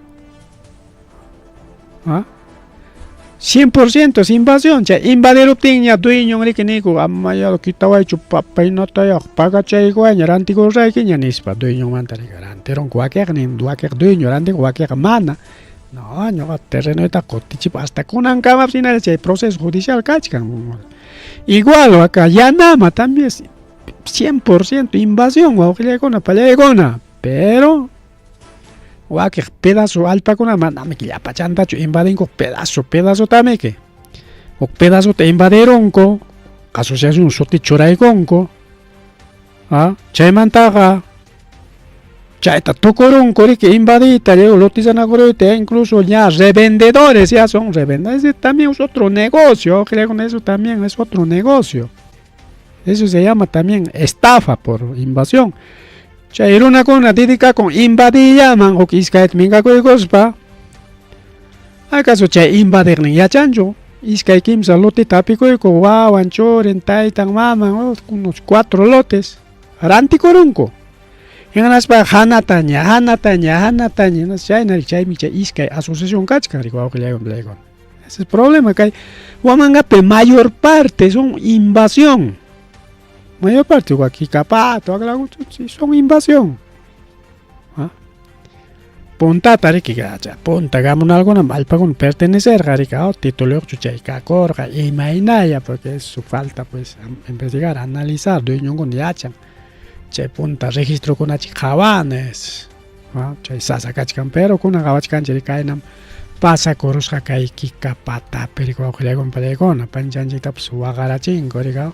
100% es invasión, chay invadiruptinña dueñon riki niyku amaya kitawaychu papaynatayaq pagachaykuwayña rantikururaykiña nispa dueñonmanta riki rantirunku wakiqnin wakiq dueño rantikun wakiqa mana no ñuqa terrenoyta kutichipuy hasta kunankamapas hinalla chay proceso judicial kachkan. Igual acá Yanama también es 100% invasión wawqillaykuna pallaykuna pero wakiq pedazo allpakuna manamiki llapachantachu invadinku pedazo pedazotamiki huk pedazota invadirunku asociación suti churaykunku chaymantaqa chayta tukurunku riki invadiyta lliw lotizanakuruyta incluso ya revendedores ya son revendedores, ese también es otro negocio wawqillaykuna eso también es otro negocio, eso se llama también estafa por invasión. Chay runakuna dedicakun invadillaman huk iskayta minkakuykuspa acaso chay invadiqnin yachanchu iskay kimsa loteta hapikuyku wawan churin taytan maman unos 4 lotes rantikurunku hinaspa hanataña hanataña hanataña chayna chaymi chay iskay asociación kachkan riki wawqillaykuna pallaykuna ese es problema kay Huamangapi mayor parte son invasión. Mayor parte Huaquicapato, son invasión. Puntata riki punta gamunalkunam allpakuna pertenecerqa riki, oh, tituluyuqchu chay kakurqa, imaynaya, porque es su falta pues investigar, analizar, dueñonkuna yachan. Chay punta registrokunachik qawanes, chay sasa kachkan, pero kunan qawachkanchik riki kaynam pasakurusqa kay kika patapi riki wawqillaykuna pallaykuna, panchanchiktapas waqarachinku riki,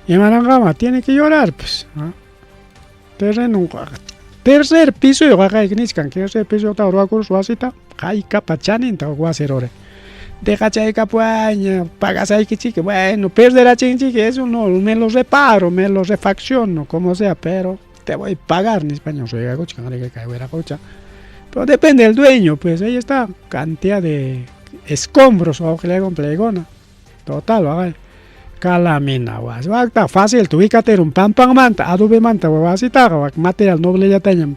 imananqama tiene que llorar pues, terreno tercer pisoyuq waqayki nichkan, tercer pisoyuqta ruwakurus wasita, haykapa chaninta huk wasi ruray. Dejachaykapuayña, pagasaykichik, bueno, perderachinchik, eso no, me lo reparo, me lo refacciono, como sea, pero te voy a pagar, nispaña ruegakuchkan riki kay wiraqocha. Pero depende del dueño, pues ahí está, cantidad de escombros, wawqillaykuna palaykuna. Total, waqay. Calamina wasi. Waqta fácil ubikaterun pampanmanta, adobemanta wasitaqa, wak material noblellatañam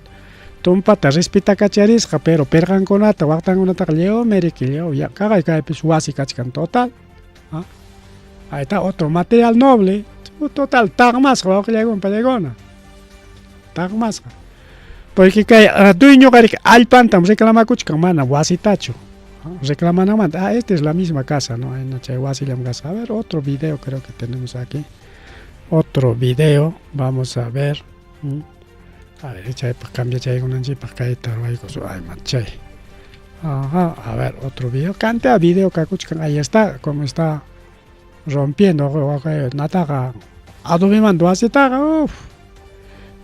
tumpata respetakacharisqa, pero perqankunata, waqtankunataqa lliwmi riki, lliw kaqay kaypis wasi kachkan total. ¿Ah? Ahí está otro material noble, total, taqmasqa wawqillaykuna pallaykuna. Taqmasqa. Porque kay dueñoqa riki allpantam reclamakuchkan, mana wasitachu. Reclamanamanta, ah, esta es la misma casa, no, no chay wasillam casa. A ver, otro video creo que tenemos aquí. Otro video, vamos a ver. A ver, chaypaq cambia chaykunanchikpaq kayta ruwaykus, ay machay. Ajá, a ver, otro video. Cantidad video kakuchkan, ahí está, como está rompiendo nataqa adobemanta wasitaqa, uf.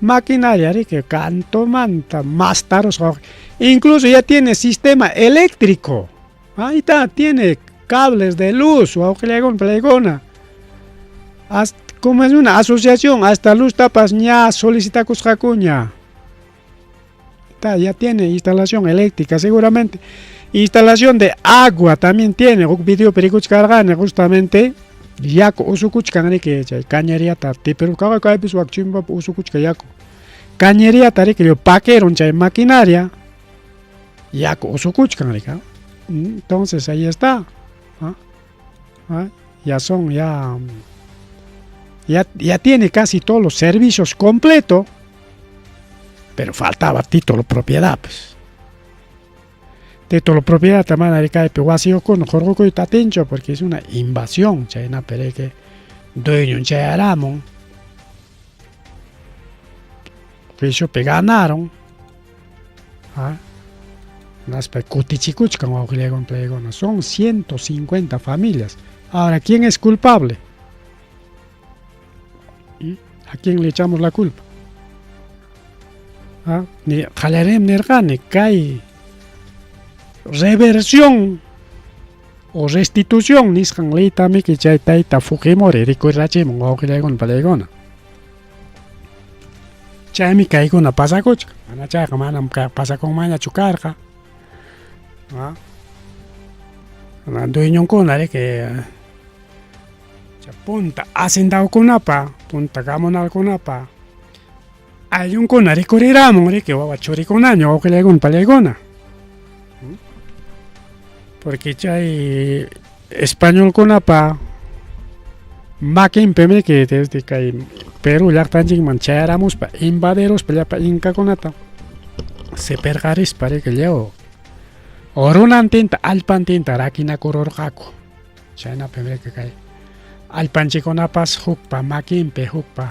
Maquinaria riki cantomanta mastarusqa, incluso ya tiene sistema eléctrico. Ahí está, tiene cables de luz, wawqillaykuna palaykuna. Hasta, como es una asociación, hasta luz tapas ña solicitakusqakuña. Está, ya tiene instalación eléctrica seguramente. Instalación de agua también tiene. Huk video perikuchkarqani justamente yaku usukuchkan riki chay cañeriata tipiru kaqay kaypis wak chimpapi usukuchka yaku. Cañeriata riki paqueron chay maquinaria yaku usukuchkan riki. Entonces ahí está. ¿Ah? ¿Ah? Ya son, ya, ya, ya tiene casi todos los servicios completo, pero faltaba título propiedad, pues. Título propiedad también hay que wasiyuqkuna hurqukuyta atinchu porque es una invasión, chaynapi riki dueño chayaramun. Juiciopi ganaron. ¿Ah? Naspa kutichikuchkan wawqillaykuna palaykuna. Son 150 familias. Ahora, ¿quién es culpable? ¿A quién le echamos la culpa? ¿Ah? Ni qallarim nirqani kay reversión o restitución nisqan leytamiki chay tayta Fujimori rikurichimun wawqillaykuna palaykuna. Chaymi kaykuna pasakuchkan. Mana chayqa manam pasakunmanñachu karqa. ¿Ah? Dueñonkuna riki punta hacendawkunapa, punta gamonalkunapa ayllunkuna rikuriramun riki wawa churikunaña wawqillaykuna pallaykuna. Porque chay españolkunapa makinpim riki desde kay Perú llaqtanchikman chayaramuspa invadiruspa llapa inkakunata sipirqarispa riki lliw runantinta allpantinta rakinakururqaku. Chaynapim riki kay allpanchikkunapas hukpa makinpi hukpa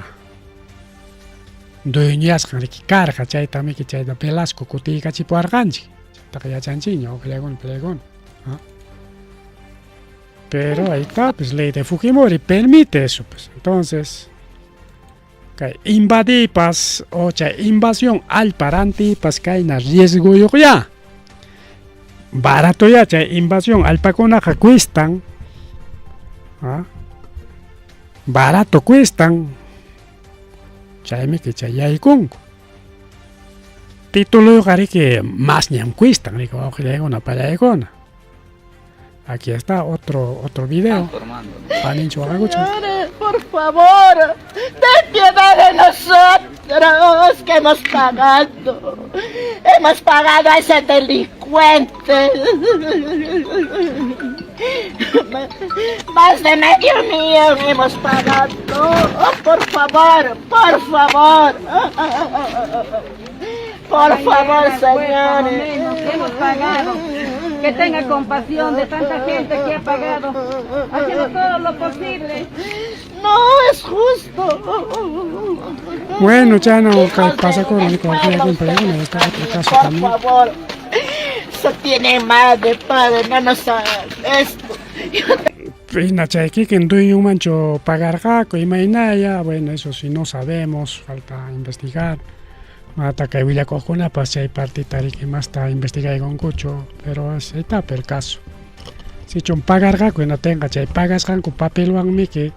dueñasqan riki karqa, chaytamiki chayta Velasco kutiykachipuwarqanchik. Chaytaqa yachanchikña wawqillaykuna palaykuna. ¿Ah? Pero ahí está, pues ley de Fujimori permite eso, pues. Entonces, kay invadipas o chay invasión allpa rantipas kayna riesgoyuq ya. Barato ya chay invasión allpakunaqa cuestan. ¿Ah? Barato cuestan. Chaymi que chay yaykunku. Tituluyuqa riki masñam cuestan, riki wawqillaykuna pallaykuna. Aquí está otro video. Panincho waqakuchkan. Señores, por favor, ten piedad de nosotros que hemos pagado. Hemos pagado a ese delincuente. Más de medio millón hemos pagado. Oh, por favor, por favor. Por favor, señores. Hemos pagado. Que tenga compasión de tanta gente que ha pagado. Haciendo todo lo posible. No es justo. Bueno, ya no Hijos pasa de con mi el cualquier pueblo, problema, está otro caso Por también. favor. Se tiene madre, padre, no nos hagan esto. Hina chay kikin dueñomanchu pagarqaku imaynaya, bueno, eso si no sabemos, falta investigar. Mata kay willakuqkunapas chay partita riki masta investigaykunkuchu, pero ahí el caso. Sichum pagarqaku hinatinqa chay pagasqanku papelwanmiki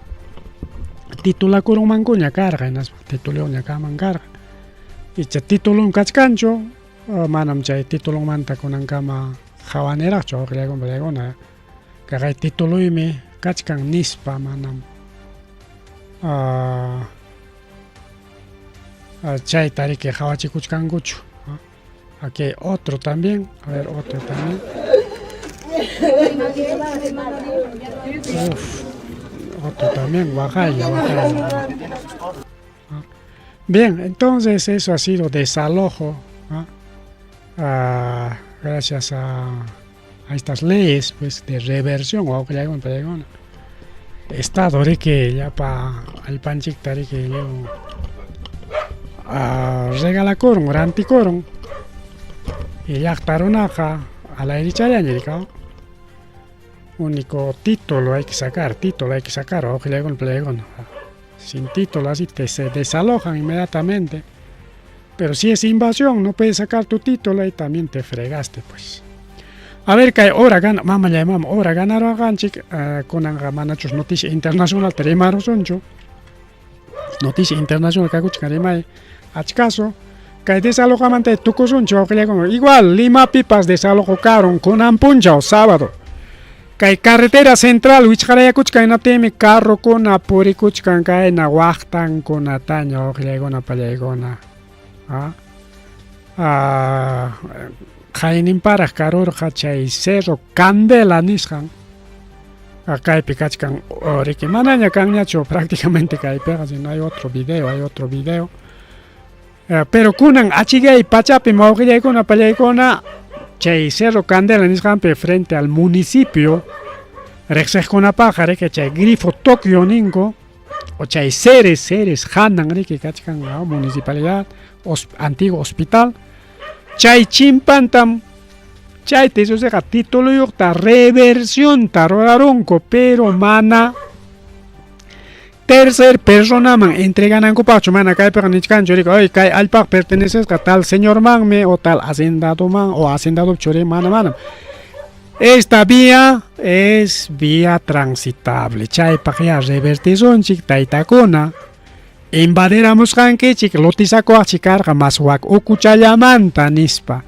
titulakurunmankuña karqa hinaspa tituluyuqña kanman karqa. Icha titulun kachkanchu, manam chay titulunmanta kunankama hawaniraqchu wawqillaykuna pallaykuna. Kaqay tituluymi kachkan nispa manam chayta riki hawachikuchkankuchu. Aquí hay otro también, a ver, otro también. Uf, otro también, waqaylla, waqaylla. Bien, entonces eso ha sido desalojo, ¿no? Gracias a estas leyes, pues, de reversión, wawqillaykuna pallaykuna. Estado riki llapa allpanchikta riki lliw regalakurun, rantikurun y llaqta runaqa alayrichallaña rikaw. Único título hay que sacar, título hay que sacar, wawqillaykuna pallaykuna. Sin título así te se desalojan inmediatamente. Pero si es invasión, no puedes sacar tu título y también te fregaste, pues. A ver, kay hora gana, mamallay mama, hora ganarwanqanchik, kunanqa manachus noticia internacional rimarusunchu. Noticia internacional kakuchkan rimay achkasu. Kay desalojamanta tukusunchu wawqillaykuna. Igual Limapipas desalojo karun kunan punchaw sábado. Kay carretera central wichqarayakuchkan hinaptinmi carrokuna purikuchkan kayna waqtankunataña wawqillaykuna pallaykuna. Qayninparaq karurqa chay Cerro Candela nisqan. Kaypi kachkan riki manaña kanñachu prácticamente kaypiqa, sino hay otro video, hay otro video. Pero kunan achikay pachapim wawqillaykuna pallaykuna chay Cerro Candela nisqanpi frente al municipio riqsiqkunapaqqa riki chay Grifo Tokio ninku o chay Ceres, Ceres hanan riki kachkan municipalidad, antiguo hospital. Chay chimpantam chayta isusiqa tituluyuqta reversionta rurarunku, pero mana tercer personaman entreganankupaqchu, mana kaypiqa nichkanchu riki, oy kay allpaqa pertenecesqa tal señormanmi o tal hacendadoman o hacendadopa churin, mana manam. Esta vía es vía transitable, chaypaq ya revertisunchik taytakuna. Invadiramusqankichik lotizakuwaqchik karqa mas wak ukuchallamanta nispa.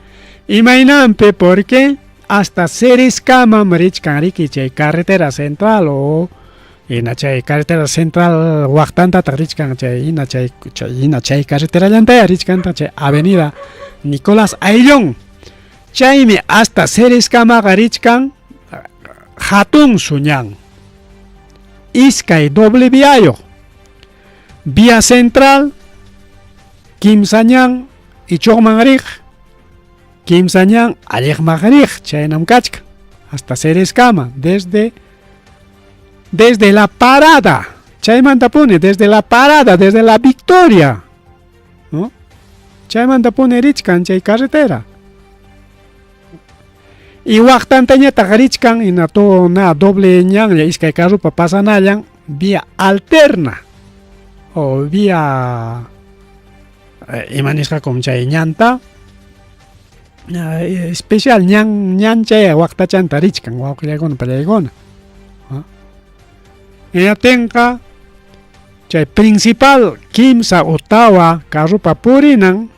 Imaynanpi porque hasta Cereskamam richkan riki chay carretera central o hina chay carretera central waqtantataq richkan chay hina chay hina chay carreterallantaya richkanta chay avenida Nicolás Ayllón. Chaymi hasta Cereskamaqa richkan hatun ñan. Iskay doble viayuq. Vía central, kimsa ñan ichuqman riq, kimsa ñan alliqman riq, chaynam kachkan hasta Cereskama, desde la parada, chaymantapuni, desde la parada, desde la Victoria, ¿no? Chaymantapuni richkan chay carretera. Y waqtantañataq richkan hina na doble ñanlla iskay carrupa pasanallan vía alterna o vía ima nisqakum chay ñanta especial ñan ñan chay waqtachanta richkan wawqillaykuna pallaykuna. Hinaptinqa chay principal kimsa utawa carrupa purinan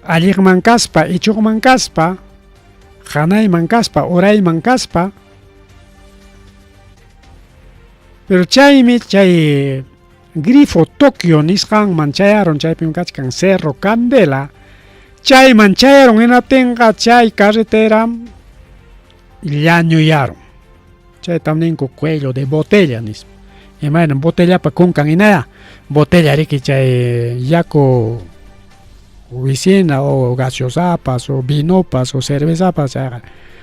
alliqman kaspa ichuqman kaspa hanayman kaspa urayman kaspa, pero chaymi chay Grifo Tokio nisqanman chayarun, chaypim kachkan Cerro Candela, chayman chayarun hinaptinqa chay carretera llañuyarun. Chaytam ninku cuello de botella nispa. Imaynam botellapa kunkan hinaya, botella riki chay yaku Wisina o gaseosapas o vinopas o cervezapas chayqa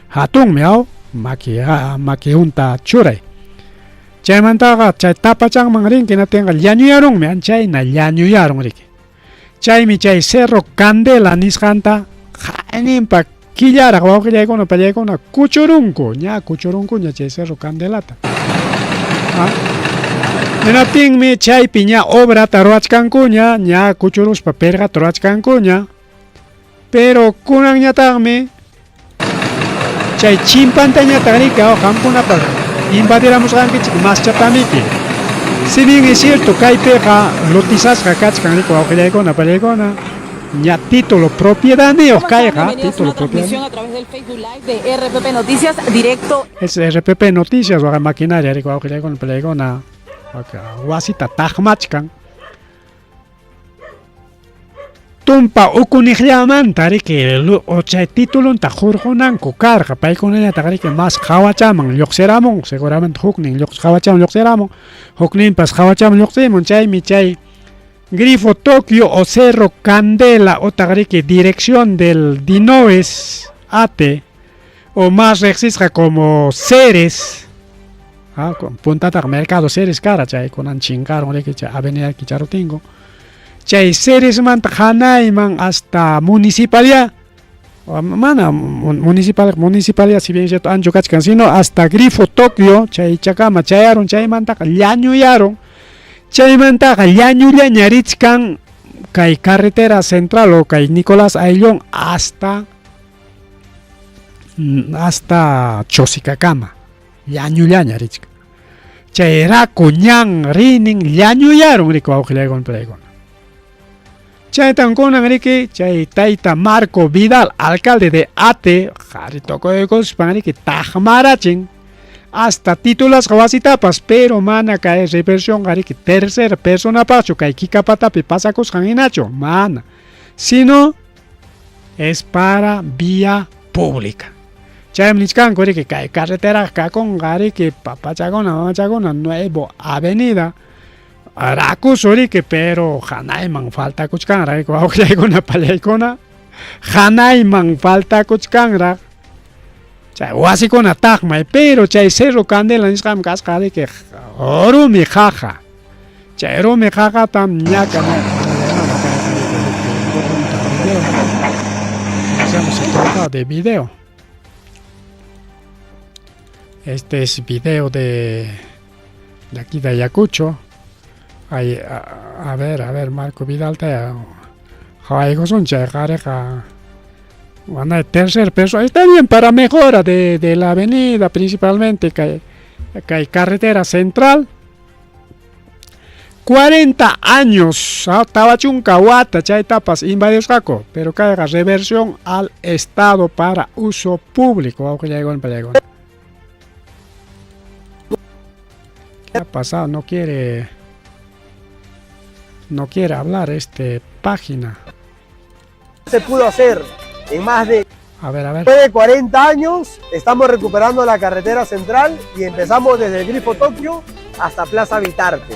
hatunmi aw maki maki hunta churay. Chaymantaqa chay tapachanman rinki hinaptinqa llañuyarunmi anchayna llañuyarun riki. Chaymi chay Cerro Candela nisqanta qayninpa killaraq wawqillaykuna pallaykuna kuchurunku, ña kuchurunkuña chay Cerro Candelata. Hinaptinmi chaypi ña obrata ruwachkankuña, ña kuchuruspa perqata ruwachkankuña. Pero kunanñataqmi chay chimpantañataq riki qamkunapaq invadiramusqankichik maschatamiki. Si bien es cierto kaypiqa lotizasqa kachkan riki wawqillaykuna pallaykuna ña título propiedadniyuq kayqa título propiedad a través del Facebook Live de RPP Noticias directo. Es RPP Noticias waqa maquinaria riki wawqillaykuna pallaykuna wasita taqmachkan. Tumpa ukuniqllamanta riki chay titulunta hurqunanku karqa, paykunañataq riki mas hawachaman lluqsiramun, seguramente huknin hawachaman lluqsiramun, hukninpas hawachaman lluqsimun, chaymi chay Grifo Tokio o Cerro Candela otaq riki dirección del Dinoes Ate o más riqsisqa como Ceres, puntataq Mercado Ceres kara chay kunan chinkarun riki chay Avenida Quicharutingo, chay Ceresmanta hanayman hasta municipalidad, mana municipal, municipalidad si bien cierto ancho kachkan, sino hasta Grifo Tokio, chay chakama chayarun, chaymantaqa llañuyarun, chaymantaqa llañullaña richkan kay carretera central o kay Nicolás Ayllón hasta hasta Chosicacama, llañullaña richkan. Chay raku ñan rinin llañuyarun riki wawqillaykuna piraykuna. Chaytan kunan riki chay tayta Marco Vidal, alcalde de Ate, qhari tukuykuspan riki taqmarachin hasta titulasqa wasitapas, pero mana kay reversionqa riki tercera personapaqchu kay Kikapatapi pasakusqan hinachu, mana, sino es para vía pública. Chaymi nichkanku riki kay carreteraqa kakunqa riki papachakuna mamachakuna nuevo avenida rakusu riki, pero hanayman faltakuchkanraq riki wawqillaykuna pallaykuna hanayman faltakuchkanraq chay wasikuna taqmay, pero chay Cerro Candela nisqanmi kasqa riki rumi qaqa, chay rumi qaqatam ñaka Hacemos el de video. Este es video de aquí de Ayacucho. Ay, a ver, a ver, Marco Vidal te bueno, tercer peso. Está bien para mejora de la avenida, principalmente que hay carretera central. 40 años, tawachunka wata chaytapas invadisqaku, pero kayqa reversión al Estado para uso público. ¿Qué ha pasado? No quiere hablar este página. Se pudo hacer en más de a ver. Después de 40 años estamos recuperando la carretera central y empezamos desde el Grifo Tokio hasta Plaza Vitarte.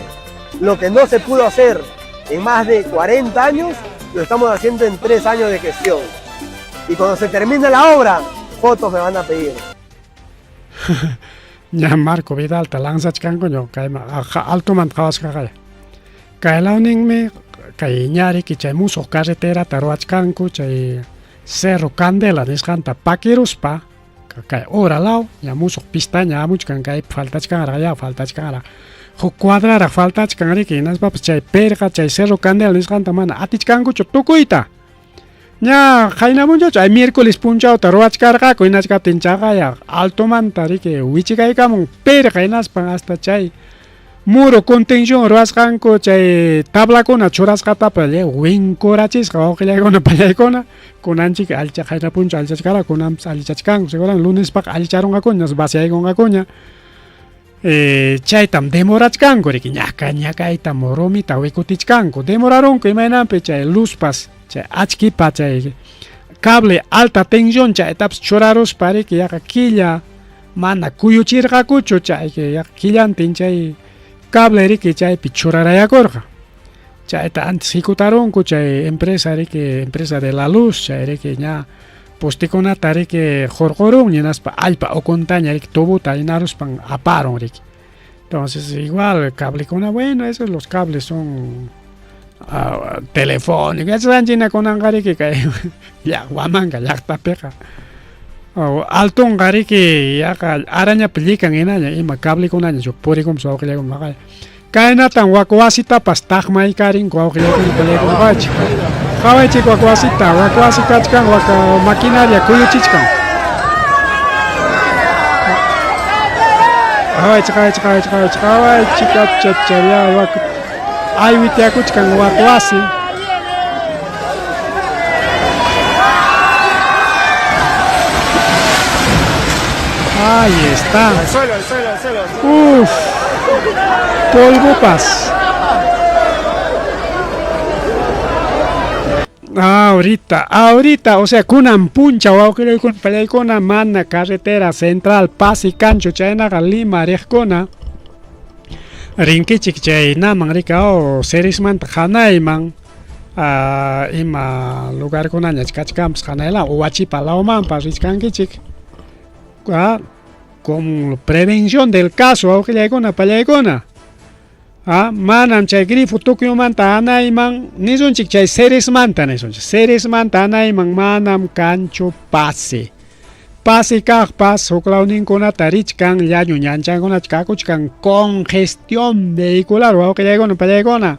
Lo que no se pudo hacer en más de 40 años, lo estamos haciendo en 3 años de gestión. Y cuando se termine la obra, fotos me van a pedir. Ya Marco Vidal ta lanzachkanku kayman altomanta qhawasqaqa. Kay lawninmi kay ñariki chay musuq carreterata ruwachkanku chay Cerro Candela nisqanta pakiruspa kay ura law ña musuq pistaña hamuchkan kaypi faltachkanraq ya faltachkanraq huk cuadraraq faltachkan riki hinaspapas chay perqa chay Cerro Candela nisqanta mana atichkankuchu tukuyta. Ña qaynamunchachu ay miércoles punchawta ruwachkarqaku hinachkaptin chaqaya altomanta riki wichikaykamun perqa hinaspan hasta chay muro contención ruwasqanku chay tablakuna churasqatapas winkurachisqa wawqillaykuna pallaykuna kunanchik allicha qayna punchaw allichachkara kunanpas allichachkanku seguramente lunespaq allicharunqakuña vaciaykunqakuña chaytam demorachkanku riki ñaka ñakaytam rumita wikutichkanku demorarunku imaynanpi chay luzpas chay achkipa chay cable alta tensión chaytapas churaruspa riki yaqa killa mana kuyuchirqakuchu chay yaqa killantin chay cable riki chaypi churarayakurqa. Chayta antes hikutarunku chay empresa riki empresa de la luz chay riki ña postekunata riki hurqurun hinaspa allpa ukuntaña riki tubuta hinaruspan aparun riki. Entonces igual cablecuna, bueno, esos los cables son telefónicos, yachasqanchikna kunanqa riki kay Huamanga llaqtapiqa. Altonqa riki yaqa arañapa llikan hinaña ima cablekunaña purikunpas wawqillaykuna maqay. Kaynatam wak wasitapas taqmaykarinku wawqillaykuna palaykuna qawaychik. Qawaychik wak wasita, wak wasi kachkan, wak maquinaria kuyuchichkan. Qawaychik, qawaychik, qawaychik, qawaychik, qawaychik, achachaya wak aywitiakuchkan wak wasi. Ahí está. Al suelo, al suelo, al suelo. Uf. Polvopas. Ahorita, ahorita, o sea, kunan puncha wawqillaykuna pallaykuna mana carretera central pasi kanchu chaynaqa Lima riqkuna rinkichik chay naman rika o Ceresmanta hanayman ima lugarkunaña kachkanpas hanayla Huachipa lawmanpas richkankichik con prevención del caso wawqillaykuna pallaykuna manam chay grifo Tukyumanta hanayman nisunchik chay Ceresmanta nisunchik Ceresmanta hanayman manam kanchu pase pase kaqpas huklawninkunata richkan llañu ñanchankunata kakuchkan congestión vehicular wawqillaykuna pallaykuna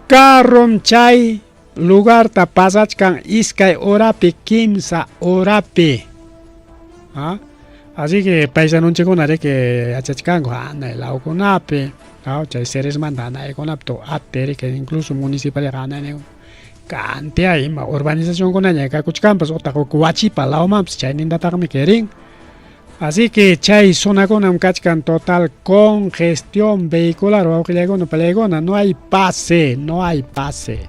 carrom chay lugarta pasachkan iskay horapi kimsa horapi. Así que paisanunchikuna riki yachachkanku hanay lawkunapi chay Ceresmanta hanaykunapi ate riki incluso municipalidad hanay kantia ima urbanizacionkunaña kakuchkanpas utaq Huachipa lawmanpas chaynintataqmi rin. Así que chay zonakunam kachkan total congestión vehicular wawqillaykuna pallaykuna no hay pase, no hay pase.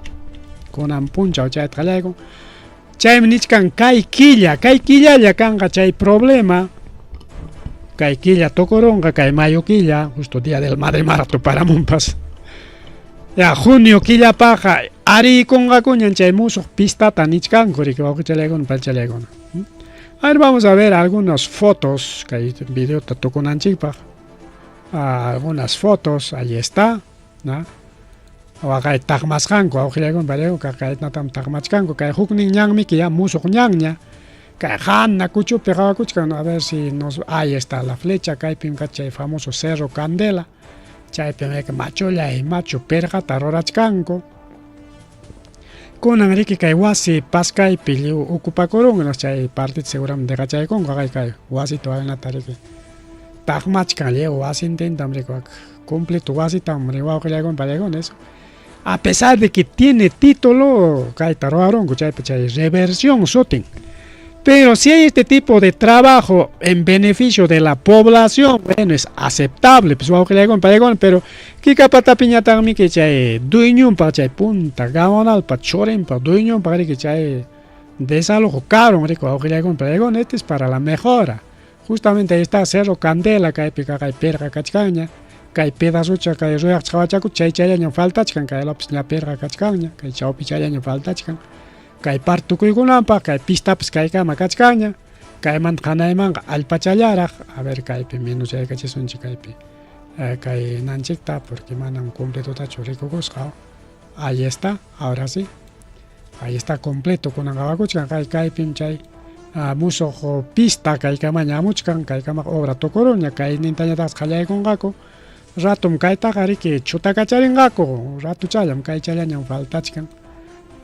Kunan punchaw chayta qallaykun. Chaymi nichkan kay killa, kay killalla kanqa chay problema. Kay killa tukurunqa, kay mayo killa, justo día del Madre Mara tuparamunpas. Ya junio killapaqa ariykunqakuñan chay musuq pistata nichkanku riki wawqichalaykuna pachalaykuna. A ver, vamos a ver algunas fotos, kay videota tukunanchikpaq. Algunas fotos, ahí está, ¿no? Waqay taqmasqanku wawqillaykuna palaykuna kaynatam taqmachkanku kay huknin ñanmiki ya musuq ñanña kay hana kuchupi qawakuchkan a ver si nos ahí está la flecha kaypim chay famoso Cerro Candela chaypim machullay machu pirqata rurachkanku kunan riki kay wasi paskaypi lliw ocupakurun chay partita seguramente dejachaykunku kay kay wasita waynata riki taqmachkan lliw wasintintam riki completo wasitam ri wawqillaykuna pallaykuna eso. A pesar de que tiene título, kayta ruwarunku chaypi chay reversión sutin. Pero si hay este tipo de trabajo en beneficio de la población, bueno, es aceptable, pues wawqillaykuna pallaykuna, pero kikapatapiñataqmi que chay dueñonpa chay punta gamonalpa churinpa dueñonpa riki chay desalojo karun riki wawqillaykuna pallaykuna, este es para la mejora. Justamente ahí está Cerro Candela, kaypi kay pirqa kachkanña. Kay pedazocha kay ruyaq qhawachaku chay chayllaña faltachkan kay lapas ña pirqa kachkanña kay chawpi chayllaña faltachkan kay parte tukuykunanpaq kay pistapas kaykama kachkanña kaymanta hanaymanqa allpachallaraq a ver kaypi menos yaykachisunchik kaypi kay nanchikta porque manam completotachu rikukusqa. Ahí está, ahora sí. Ahí está completo kunan qawakuchkan kay kaypim chay musuq pista kaykamaña amuchkan kaykamaqa obra tukuruña kaynintañataqsi qallaykunqaku ratum kaytaqa riki chutakacharinqaku ratuchallam kay challañam faltachkan.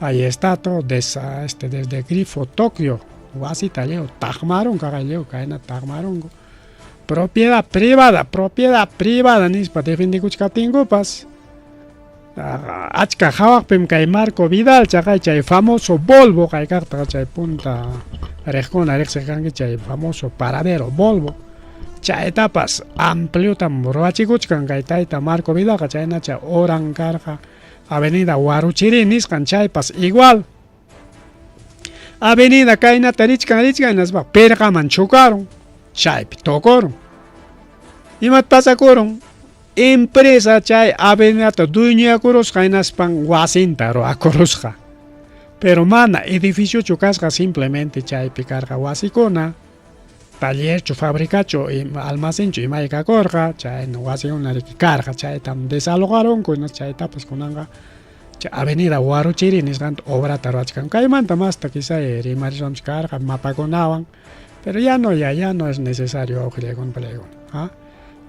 Ahí está todo desde Grifo Tokio wasita lliw taqmarunku kaqay lliw kaynata taqmarunku propiedad privada nispa defendikuchkaptinkupas achka hawaqpim kay Marco Vidal chaqay chay famoso Volvo kay kaqta chay punta riqkuna riqsiq kanki chay famoso paradero Volvo chaytapas ampliotam ruwachikuchkan kay tayta Marco Vidalqa chayna chay oran karqa Avenida Huarochirí nisqan chaypas igual avenida kaynata richkan richkan hinaspa pirqaman chukarun chaypi tukurun imat pasakurun Empresa chay avenidata dueñoyakurusqa hinaspan wasinta ruwakurusqa. Pero mana edificiochu kasqa simplemente chaypi karqa wasikuna, tallerchu, fabricachu, almacenchu imay kakurqa, chayna wasikuna riki karqa, chaytam desalojarunku, chaytapas kunanqa chay avenida Huarochirí nisqanta obrata ruwachkan. Kaymanta masta quizá rimariswanchis karqa mapakunawan, pero ya no, ya, ya no es necesario wawqillaykuna palaykuna. ¿Ah?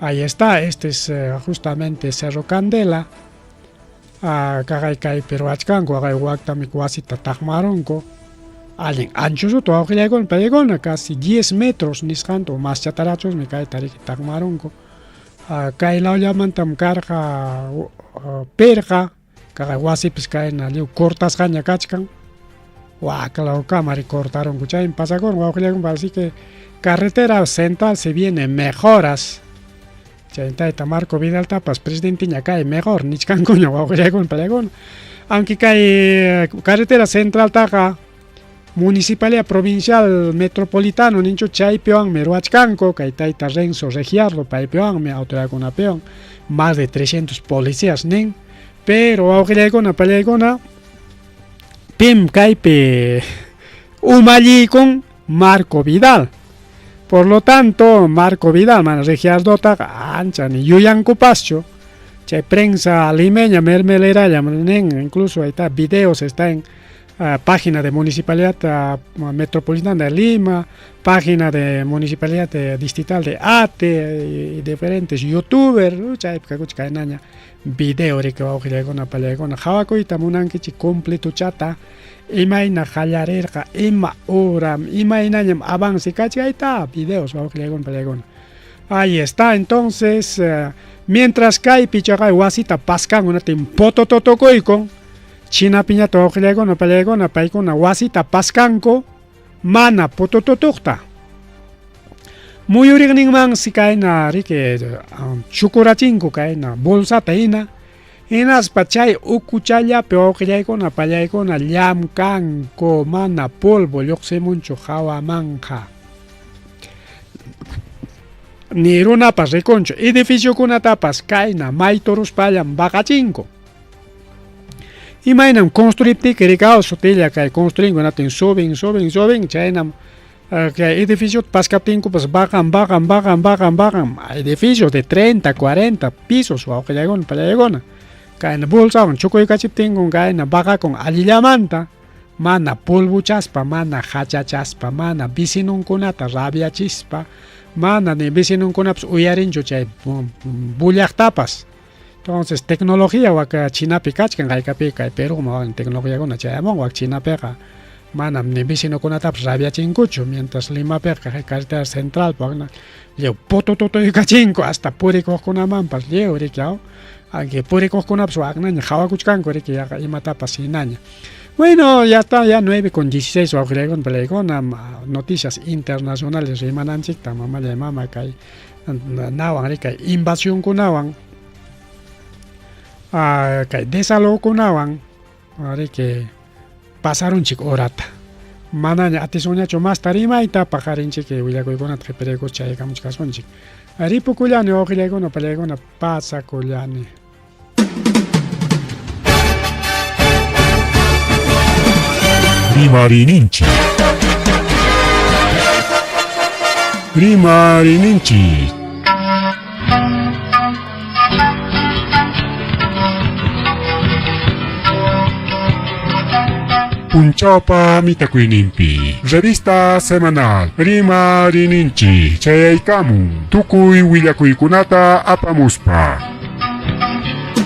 Ahí está, este es justamente Cerro Candela. Kaqay kaypi ruwachkanku, waqay waktami wasita taqmarunku. Allin anchusuta wawqillaykuna palaykuna, casi 10 metros nisqanta o maschatarachusmi kayta riki taqmarunku. Kay lawllamantam karqa pirqa, kaqay wasipis kayna lliw cortasqaña kachkan. Waklawkama ri cortarunku, chaymi pasakurun wawqillaykuna, así que carretera central se viene mejoras. Chay tayta Marco Vidaltapas presidentiña kay mejor nichkankuña wawqillaykuna palaykuna. Aunque kay carretera centraltaqa Municipalidad Provincial Metropolitano ninchu chaypiwanmi ruwachkanku kay tayta Renzo Reggiardo paypiwanmi autoridadkunapiwan más de 300 policías nin, pero wawqillaykuna palaykuna pim kaypi umalliykun Marco Vidal. Por lo tanto, Marco Vidal mana Reggiardotaqa ancha ni yuyankupaschu. Chay prensa limeña mermeleralla nin, incluso ahí está videos está en página de Municipalidad Metropolitana de Lima, página de Municipalidad Distrital de Ate, y diferentes youtubers, chaypi kakuchik kaynaña video riki wawqillaykuna palaykuna qhawakuyta munankichik completuchata imayna qallarirqa, ima horam, imaynañam avance kachkan, ahí está videos wawqillaykuna palaykuna. Ahí está, entonces, mientras kaypi chaqay wasita paskanku natin potototokuykun, chinapiñata wawqillaykuna palaykuna paykuna wasita paskanku mana potototuqta. Muyuriqninmansi kayna riki chukurachinku kayna bolsata hina, hinaspa chay ukuchallapi wawqillaykuna pallaykuna llamkanku mana polvo lluqsimunchu hawamanqa. Ni runapas rikunchu, edificiokunatapas kayna mayturuspallam baqachinku. Imaynam construiptiki rikaw sutilla kay construinku natin subin, subin, subin, chaynam kay edificiota paskaptinkupas baqan, baqan, baqan, baqan, baqan, edificios de 30, 40 pisos wawqillaykuna pallaykuna. Kayna bolsawan chukuykachiptinkun kayna baqakun allillamanta, mana polvochaspa, mana hachachaspa, mana vecinonkunata rabiachispa, mana ni vecinonkunapas uyarinchu chay bullaqtapas. Entonces, tecnología wak Chinapi kachkan, haykapi kay Perúman tecnologiakuna chayamun, wak Chinapiqa manam ni vecinokunatapas rabiachinkuchu, mientras Limapiqa kay carretera central wakna lliw potototoykachinku hasta purikuqkunamanpas lliw riki aw, aunque purikuqkunapas waknaña qhawakuchkanku riki yaqa imatapas hinaña. Bueno, ya está, ya 9:16 wawqillaykuna palaykuna, noticias internacionales rimananchikta mamallay mama kay nawan riki kay invasionkunawan kay desalojokunawan riki pasarunchik horata. Manaña atisunñachu masta rimayta, paqarinchik willakuykunata qhipiraykus chaykamuchkasunchik. Ripukullani wawqillaykuna palaykuna pasakullani. Rimarininchik. Rimarininchik. Punchawpa mitakuyninpi revista semanal Rimarininchik chayaykamun tukuy willakuykunata apamuspa.